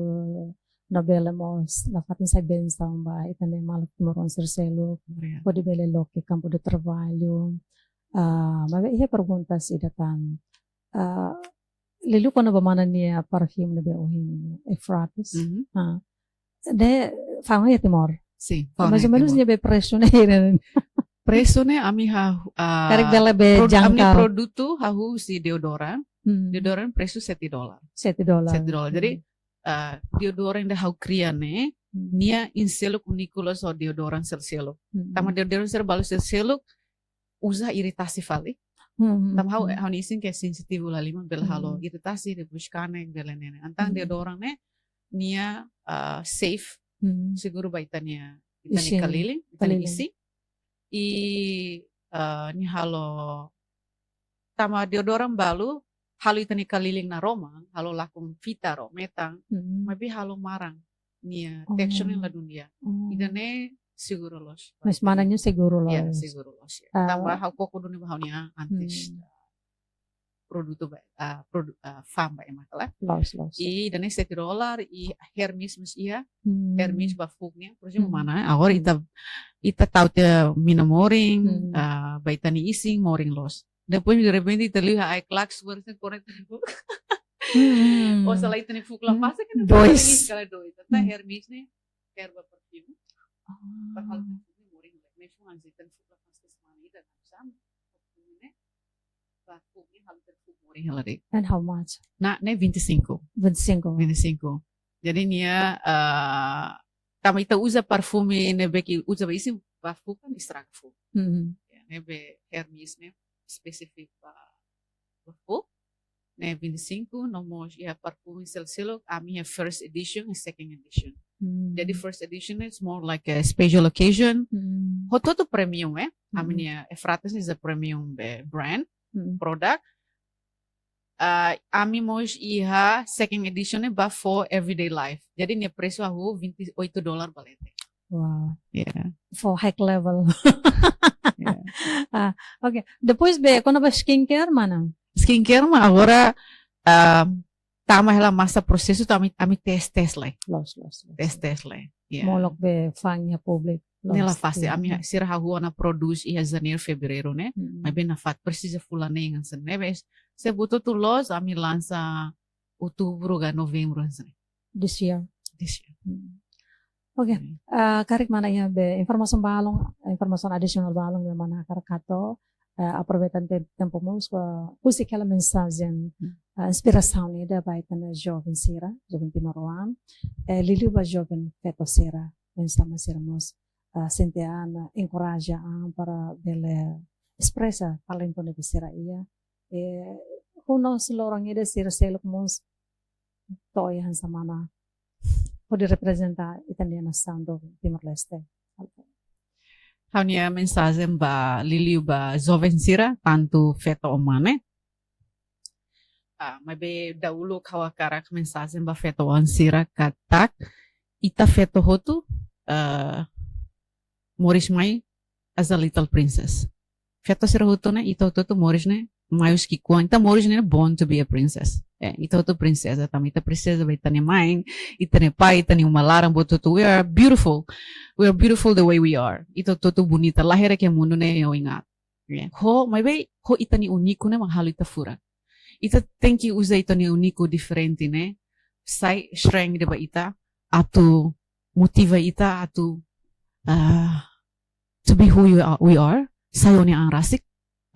no bele mós nafatin sai bensaun ba ita-nia maluk timoroan sira seluk. Obrigada. Hodi bele loke kampu de trabalho. Ah, maibé iha pergunta ida tan. Ah, liuliu kona-ba mana nia perfume ne'ebé ohin Euphrates. Mhm. Ah. Ne'e fa'an iha Timor. Sin, fa'an iha Timor. Mais ou menos nia be presu ne'e hira? Presu ne'e ami ha, ah, karik bele be produ-, ami jangkau. Produtu hahú husi deodoran. Hmm. Deodoran presu sete dolar. Sete dolar. Sete dolar. Jadi, hmm, ah, deodoran ida ha'u kria ne'e, hmm, nia isin seluk úniku loos ho deodoran sel-seluk. Hmm. Tanba deodoran sira balu sel-seluk, uza iritasi fali. Hmm, hmm, tanba ha'u, hmm, ha'u-nia isin ke sensitivu la liman, bele, hmm, halo iritasi, depois kanek, bele ne'e. Entaun, hmm, deodoran ne'e, nia, ah, safe, hmm, seguru ba ita-nia, ita-nia isin, kaliling, ita-nia, kaliling, isin. I, ah, nia halo, tanba deodoran balu, halo ita-nia kaliling naroman, halo lakon fitar, metan, hmm, maibé halo maran. Nia, oh, tekstur ne'e ladún di'ak. Oh. Ida-ne'e seguru loos. Mais mana nia seguru loos. Ya, seguru loos, ya. Ah. Tanba ha'u koko duni ba ha'u-nia antes, hmm, produtu ba, ah, produ-, ah, fa'an ba ema kala. Loos, loos. I ida-ne'e sete dolar, i Hermes mós iha, hmm, Hermes ba fuuk nian, por ezemplu, hmm, mana, agora, hmm, ita, ita tau tiha mina morin, hmm, ah, ba ita-nia isin, morin loos. Depois, de repente, ita liu ai klak suar se kore tempo. Hmm. Ou se la ita-nia fuuk la, hmm, pasa ke dois. Kala dois. Entaun, hmm, Hermes ne'e, herba perfume. Ah. Para halo perfume morin, like, me fuan se ita-nia fuuk la pasa semana ida, kan, sama. Perfume ne'e, ba fuuk ne'e halo ita-nia fuuk morin hela de'it. And how much? Ne'e, ne'e vinte e cinco. Vinte e cinco. Vinte e cinco. Jadi nia, ah, tanba ita uza perfume ne'ebé ke uza ba isin, ba fuuk kan estraga foun. Hmm. Ya, ne'ebé Hermes ne'e espesífiku ba, ba fuuk. Ne'e vinte e cinco, no mós iha perfume sel-seluk, ami iha first edition i second edition. Hmm. Jadi first edition is more like a special occasion. Hmm. Hotu-hotu premium, eh. Hmm. Ami-nia Euphrates is a premium, eh, brand, hmm, product. Ah, ami mós iha second edition ne'e ba for everyday life. Jadi nia presu hahú vinte e oito dolar ba leten. Wow. Yeah. For high level. Yeah. Ah, oke. Depois be, kona-ba skincare mana? Skincare mak agora, ah, tama hela masa prosesu, tama ami, ami tes tes lai. Loos, loos, loos. Tes tes lai. Yeah. Molok be fa'an iha públiku. Ne'e la Loos, fasil, yeah. Ami sira hahú ona produz iha Janeiro, Fevereiro ne'e. Mm. Maibé nafatin presiza fulan neen hanesan ne'e. Maibé se butuh tu loos, ami lansa Outubru ka Novembru hanesan ne'e. This year. This year. Mm. Oke. Mm. Ah, karik mana iha be informasaun balun, informasaun adisionál balun ne'ebé mana hakarak hato'o, ah, aproveita tem-, tempu mós, ah, husik hela mensajen, Hmm. ah, inspirasaun ida ba ita-nia joven sira, joven timoroan, eh, liuliu ba joven feto sira, oinsá mak sira mós, ah, sente an, enkoraja an para bele espresa talentu ne'ebé sira iha. Eh, who knows, loron ida sira seluk mós to'o iha hanesan mana hodi reprezenta ita-nia nasaun doben Timor-Leste. Ha'u-nia mensajen ba liuliu ba joven sira, tantu feto ou mane. Ah, maibé dahuluk ha'u hakarak mensajen ba feto-oan sira katak ita feto hotu, ah, moris mai as a little princess. Feto sira hotu ne'e, ita hotu moris ne'e mai husi ki'ikoan. Ita moris ne'e born to be a princess. Eh, ita hotu prinseza, tanba ita prinseza ba ita-nia mãe, ita-nia pai, ita-nia uma laran, buat hotu. We are beautiful. We are beautiful the way we are. Ita hotu bonita. Lahir iha mundu ne'e ho ingat. Ya. Ho, maibé, ho ita-nia úniku ne'e mak halo ita furak. Ita tenke uza ita-nia úniku diferente ne'e, sai strength ida ba ita, atu motiva ita, atu, ah, to be who you are, we are, sai ó-nia an rasik,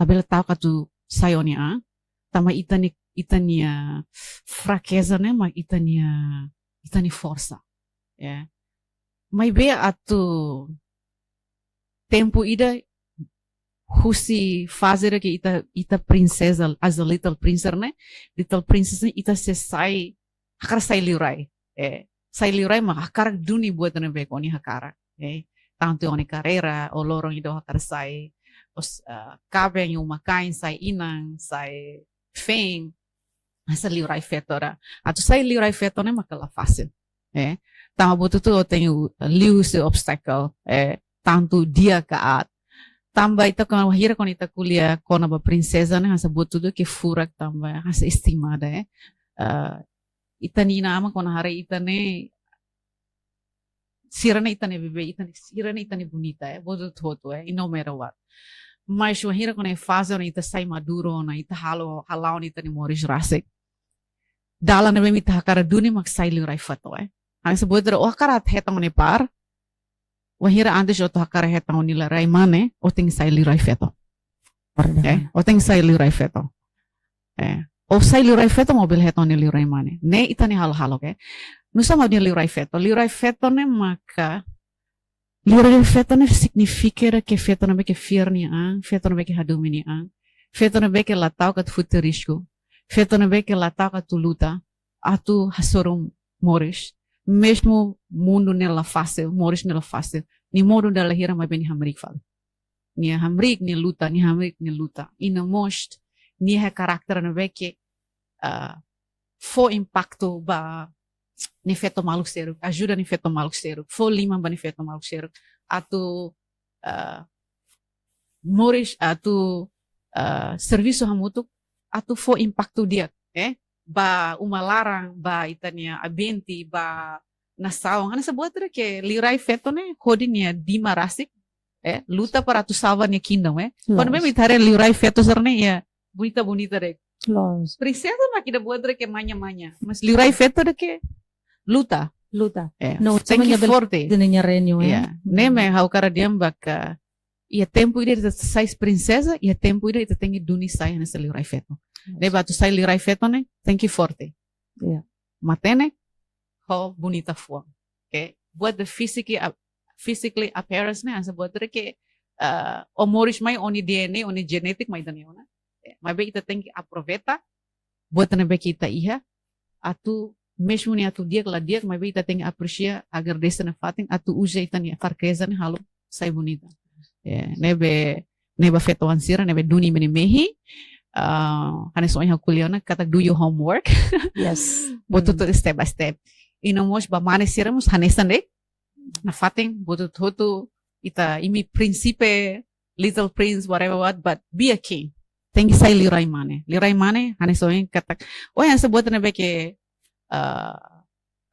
labele ta'uk atu sai ó-nia an, tanba ita-nia, ita-nia, ah, frakeza ne'e mak ita-nia, ah, ita-nia forsa. Ya. Maibé atu tempu ida husi faze ida ke ita, ita prinseza, as a little princess ne'e, little princess ne'e, ita sei sai, hakarak sai liurai. Eh, sai liurai mak hakarak duni buat ne'ebé ke ó-nia hakarak. Eh, tantu ó-nia karreira, ó loron ida hakarak sai, os, ah, kaben, uma-kain, sai inan, sai feen, hanesan liurai feto ida. Atu sai liurai feto ne'e maka la fasil. Eh, tanba buat hotu ó tenke liu husi obstacle, eh, tantu di'ak ka aat. Tanba ita kuandu, wainhira kuandu ita ko'alia kona-ba prinseza ne'e, hanesan buat hotu ke furak tanba hanesan estimada, eh. Ah, ita-nia inan-aman kuandu haree ita ne'e, sira ne'e ita-nia bebé, ita ne'e, sira ne'e ita-nia bonita, eh, buat hotu, eh, no matter what. Mas wainhira kuandu faze ona ita sai maduru ona, ita halo, hala'o ona ita-nia moris rasik. Dalan ne'ebé mak ita hakarak duni mak sai liurai feto, eh. Hanesan buat ida ó hakarak hetan ó-nia par, wainhira antes ó atu hakarak hetan ó-nia liurai mane, ó tenke sai liurai feto. Eh, ó tenke sai liurai feto. Eh, ó sai liurai feto mak ó bele hetan ó-nia liurai mane. Ne'e ita-nia hahalok, eh. Nusá mak ó-nia liurai feto? Liurai feto ne'e maka, liurai feto ne'e signifika ida ke feto ne'ebé ke fiar nia an, feto ne'ebé ke hadomi nia an, feto ne'ebé ke la ta'uk atu foti risku, feto ne'ebé ke la ta'uk atu luta, atu hasoru moris. Mezmu mundu ne'e la fasil, moris ne'e la fasil. Nia modo dala hira maibé nia hamriik fali. Nia hamriik, nia luta, nia hamriik, nia luta. I no mós nia iha karakter ne'ebé ke, ah, fó impaktu ba nia feto maluk seluk, ajuda nia feto maluk seluk, fó liman ba nia feto maluk seluk, atu, ah, moris, atu, ah, servisu hamutuk, atu fó impaktu di'ak, eh, ba uma laran, ba ita-nia ambiente, ba nasaun. Hanesan buat ida ke liurai feto ne'e hodi nia diman rasik, eh, luta para atu salva nia kingdom, eh. Kuandu, loos, ita haree liurai feto sira ne'e, ya, bonita-bonita de'it. Loos. Prinseza mak ida buat ida ke manya-manya. Mas liurai feto ida ke luta. Luta. Eh, No, tenke cuma nia bel-, forte. Nia-nia reinu, eh. Ya. Ne'e mak ha'u hakarak dehan ba ke iha tempu ida ita sai prinseza, iha tempu ida ita tenke duni sai hanesan liurai feto. Loos. Ne'ebé atu sai liurai feto ne'e, tenke forte. Ya. Matenek, ho bonita fuan. Oke? Buat ida physically ap-, physically appearance ne'e, hanesan buat ida ke, eh, ó moris mai, ó-nia D N A, ó-nia genetik mai ita-nia ona. Eh, maibé ita tenke aproveita buat ne'ebé ke ita iha, atu mezmu nia atu di'ak la di'ak, maibé ita tenke apresia, agradese nafatin, atu uza ita-nia fraqueza ne'e halo sai bonita. Ya, ne'ebé, ne'e ba feto-oan sira ne'ebé duni imi-nia mehi, ah, hanesan ohin ha'u ko'alia ona, katak do your homework. Yes. Buat hotu step by step. I no mós ba mane sira mós hanesan de'it. Nafatin, buat hotu-hotu, ita imi prinsipe, little prince, whatever what, but be a king. Tenke sai liurai mane. Liurai mane, hanesan ohin katak. Oh, hanesan buat ne'ebé ke, ah,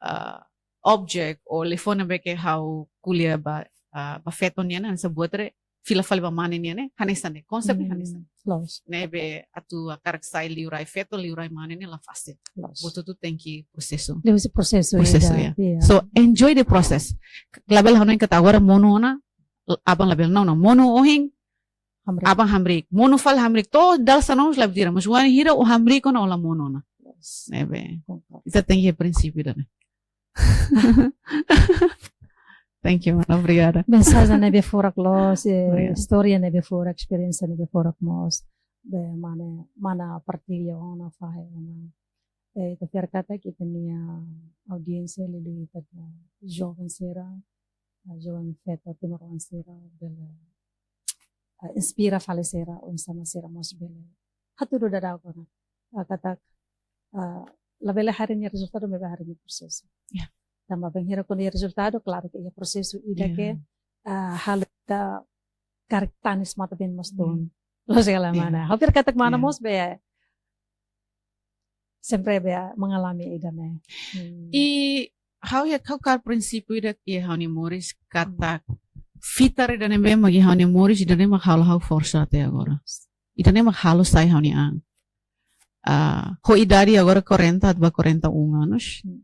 ah, object, ou liafuan ne'ebé ke ha'u ko'alia ba, ah, ba feto nian, hanesan buat ne'e, fila fali ba mane nian, hanesan ne'e, konsep ne'e Hmm, hanesan. Loos. Ne'ebé atu hakarak sai liurai feto, liurai mane ne'e la fasil. Loos. Buat hotu tenke prosesu. Liuhusi prosesu Prosesu, ida, ya. Iya. So, enjoy the process. Labele hanoin katak agora monu ona, aban labele. Não, não. Monu ohin, Hamriik. Aban hamriik. Monu fali hamriik. To'o dala sanulu labele tira. Mas wainhira ó hamriik ona, ó la monu ona. Loos. Ne'ebé. Konkorda. Ita tenke prinsípiu ida-ne'e. Thank you, mana. Obrigada. Mensajen ne'ebé furak loos, eh, Obrigada. Istória ne'ebé furak, esperiénsia ne'ebé furak mós. Be, mana, mana partilla ona, fahe ona. Eh, ita fiar katak ita-nia audiénsia liuliu ita-nia joven sira, eh, joven feto timoroan sira, bele, eh, inspira fali sira, oinsá mak sira mós bele hatudu daudaun ona. Ah, katak, ah, labele haree nia rezultadu, maibé haree nia prosesu. Ya. Tanba bainhira ko'alia rezultadu, klaru ke iha prosesu ida Ya. ke, ah, halo ita karik tanis matan-been mós Ya. tun. Loos ka lae, Ya. mana. Ha'u fiar katak mana Ya. mós be, sempre be mengalami ida-ne'e. Hmm. I ha'u iha, ha'u hakarak prinsípiu ida iha ha'u-nia moris katak fitar ida-ne'ebé mak iha ha'u-nia moris, ida-ne'e mak halo ha'u forsa até agora. Ida-ne'e mak halo sai ha'u-nia an. Ah, ho idade agora quarenta, ba quarenta e um anos. Hmm.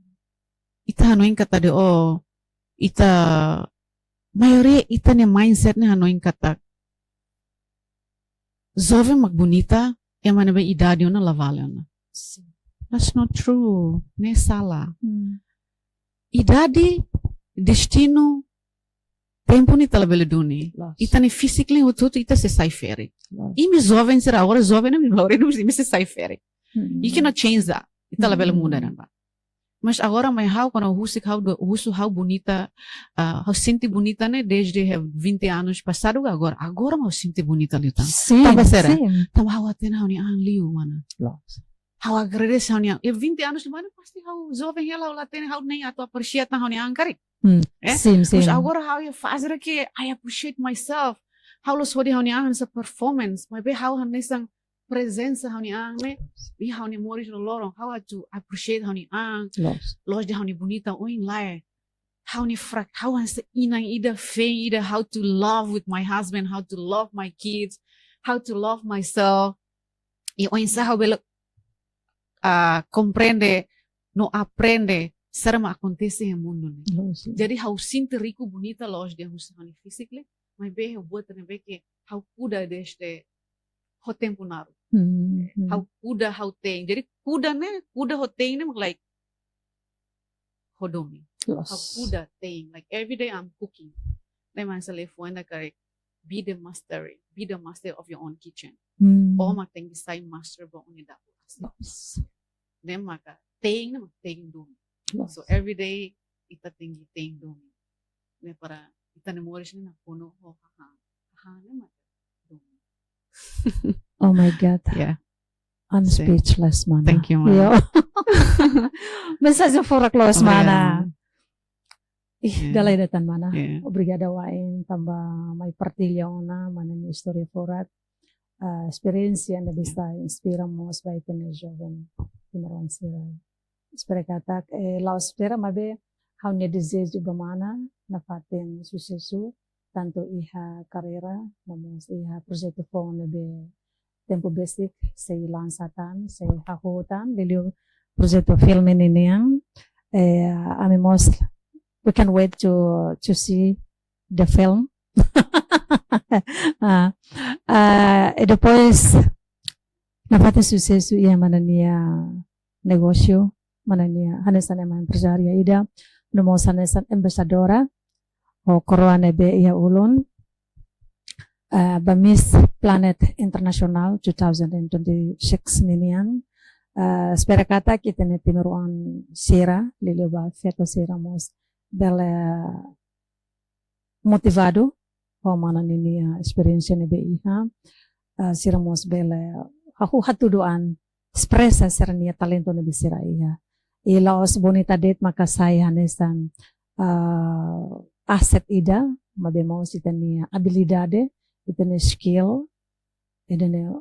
Ita hanoin katak de'it, oh, ita, maioria ita-nia mindset ne'e hanoin katak joven mak bonita, ema ne'ebé idade ona la vale ona. Sin. That's not true. Ne'e sala. Hmm. Idade, destinu, tempu ne'e ita labele duni. Loos. Ita-nia fíziku ne'e hotu-hotu ita sei sai ferik. Loos. Imi joven sira agora, joven ne'e imi la haree, imi sei sai ferik. Hmm. You cannot change that. Ita labele Hmm. muda ne'ebá. Mas agora mai ha'u, kuandu husik ha'u do-, husu ha'u bonita, ah, ha'u sente bonita ne'e desde, eh, vinte anos passado ka agora. Agora mak ha'u sente bonita liután. Sin, Tanba saida? sin. Tanba ha'u hatene ha'u-nia an liu, mana. Loos. Ha'u agradese ha'u-nia an. E vinte anos liubá ne'e pasti ha'u joven hela, ha'u la hatene, ha'u nein atu apresia tan ha'u-nia an karik. Hmm. Eh? Sin, Mas sin. agora ha'u iha faze ida ke I appreciate myself. Ha'u la'ós hodi ha'u-nia an hanesan performance, maibé ha'u hanesan prezensa ha'u-nia an ne'e, iha ha'u-nia moris loroloron, ha'u atu appreciate ha'u-nia an, Loos. loos dehan ha'u-nia bonita oin lae. Ha'u-nia frak, ha'u hanesan inan ida, feen ida, how to love with my husband, how to love my kids, how to love myself. I oinsá ha'u bele, ah, komprende, no aprende, saida mak akontese iha mundu ne'e. Loos. Jadi ha'u sente riku, bonita, loos dehan husi ha'u-nia fíziku, maibé iha buat ne'ebé ke ha'u kuda desde ho tempu naruk. Hmm, hmm. Ha'u kuda, ha'u te'in. Jadi kuda ne'e, kuda ho te'in ne'e mak like ho domin. Loos. Ha'u kuda te'in. Like every day I'm cooking. Ne'e mak hanesan liafuan ida karik, be the master, be the master of your own kitchen. Hmm. Ó mak tenke sai master ba ó-nia dapur. Loos. Ne'e maka te'in, ne'e mak te'in domin. Loos. So every day ita tenke te'in domin. Ne'e para ita-nia moris ne'e nakonu ho hahán. Hahán ne'e mak domin. Oh my God. Yeah. I'm Sin. speechless, mana. Thank you, mana. Yo. Mensajen furak loos, Obrigada, mana. mana. Ih, Yeah. dala ida tan, mana. Yeah. Obrigada wa'in tanba mai partilla ona mana nia istória furak. Ah, esperiénsia ne'ebé sei inspira mós ba ita-nia joven timoroan sira. Espera katak, eh, la'ós espera, maibé ha'u-nia dezeju ba mana nafatin susesu, tantu iha karreira, no mós iha projetu foun ne'ebé tempu besik sei lansa tan, sei hahú tan, liuliu projetu filme ninian. Eh, ami mós, we can wait to, to see the film. Ah, ah, e depois, nafatin susesu iha mana nia negósiu, mana nia hanesan ema emprezária ida, no mós hanesan embaixadora, ho koroa ne'ebé iha ulun, ah, ba Miss Planet International two thousand and twenty-six ninian. Ah, espera katak ita-nia timoroan sira, liuliu ba feto sira mós bele motivadu ho mana ninia esperiénsia ne'ebé iha, ah, sira mós bele hahú hatudu an, espresa sira-nia talentu ne'ebé sira iha. I la'ós bonita de'it maka sai hanesan, ah, aset ida, maibé mós ita-nia abilidade, ita-nia skill, ida-ne'e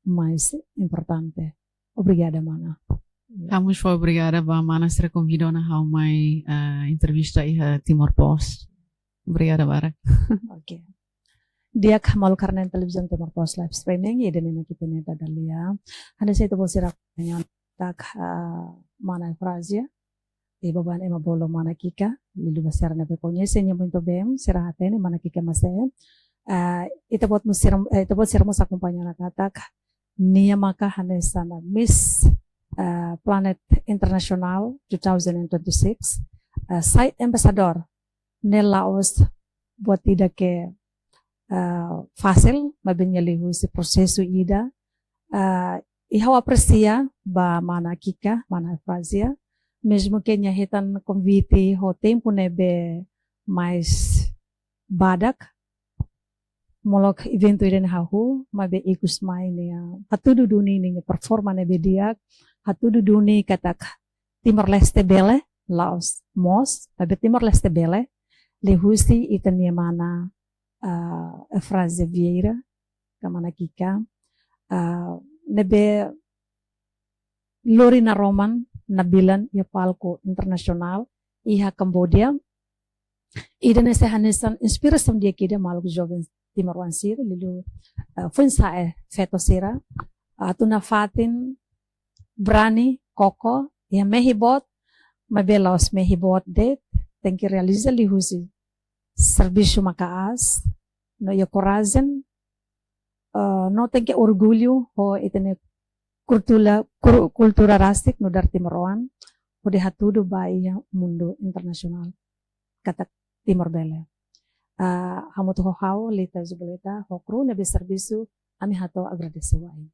mais importante. Obrigada, mana. Ya. Ha'u mós fó obrigada ba mana sira konvida ona ha'u mai, eh, entrevista iha Timor Post. Obrigada barak. Oke. Di'ak, maluk haree-na'in Televizaun Timor Post live streaming, ida-ne'e mak ita-nia dada lia. Hanesan ita-boot sira akompaña ona katak, ah, mana Eufrazia, i baibain ema bolu mana Kika, liuliu ba sira ne'ebé koñese nia muito bem, sira hatene mana Kika mak sé. Ah, ita-boot mós sira, eh, ita-boot sira mós akompaña ona katak, nia maka hanesan Miss, ah, Planet International two thousand and twenty-six, ah, sai embaixadór, ne'e la'ós buat ida ke, ah, fasil, maibé nia liuhusi prosesu ida, ah, i ha'u apresia ba mana Kika, mana Eufrazia, mezmu ke nia hetan konvite ho tempu ne'ebé mais badak, molok eventu ida-ne'e hahú, maibé ikus mai nia hatudu duni nia performa ne'ebé di'ak, hatudu duni katak Timor-Leste bele, la'ós mós, maibé Timor-Leste bele, liuhusi ita-nia mana, ah, Eufrazia Vieira, ka mana Kika, ah, ne'ebé lori naroman nabilan iha palku internasionál iha Kamboja. Ida-ne'e sei hanesan inspirasaun di'ak ida ba maluk joven timoroan sira, liuliu, eh, foin-sa'e feto sira, atu nafatin, brani, koko, iha mehi boot, maibé la'ós mehi boot de'it, tenke realiza liuhusi servisu maka'as, no iha korajen, eh, no tenke orgullu ho ita-nia kultura, kul-, kultura rasik nu'udar timoroan, hodi hatudu ba iha mundu internasionál katak Timor bele. Ah, hamutuk ho ha'u, Lita Jubileta, ho kru ne'ebé servisu, ami hato'o agradese wa'in.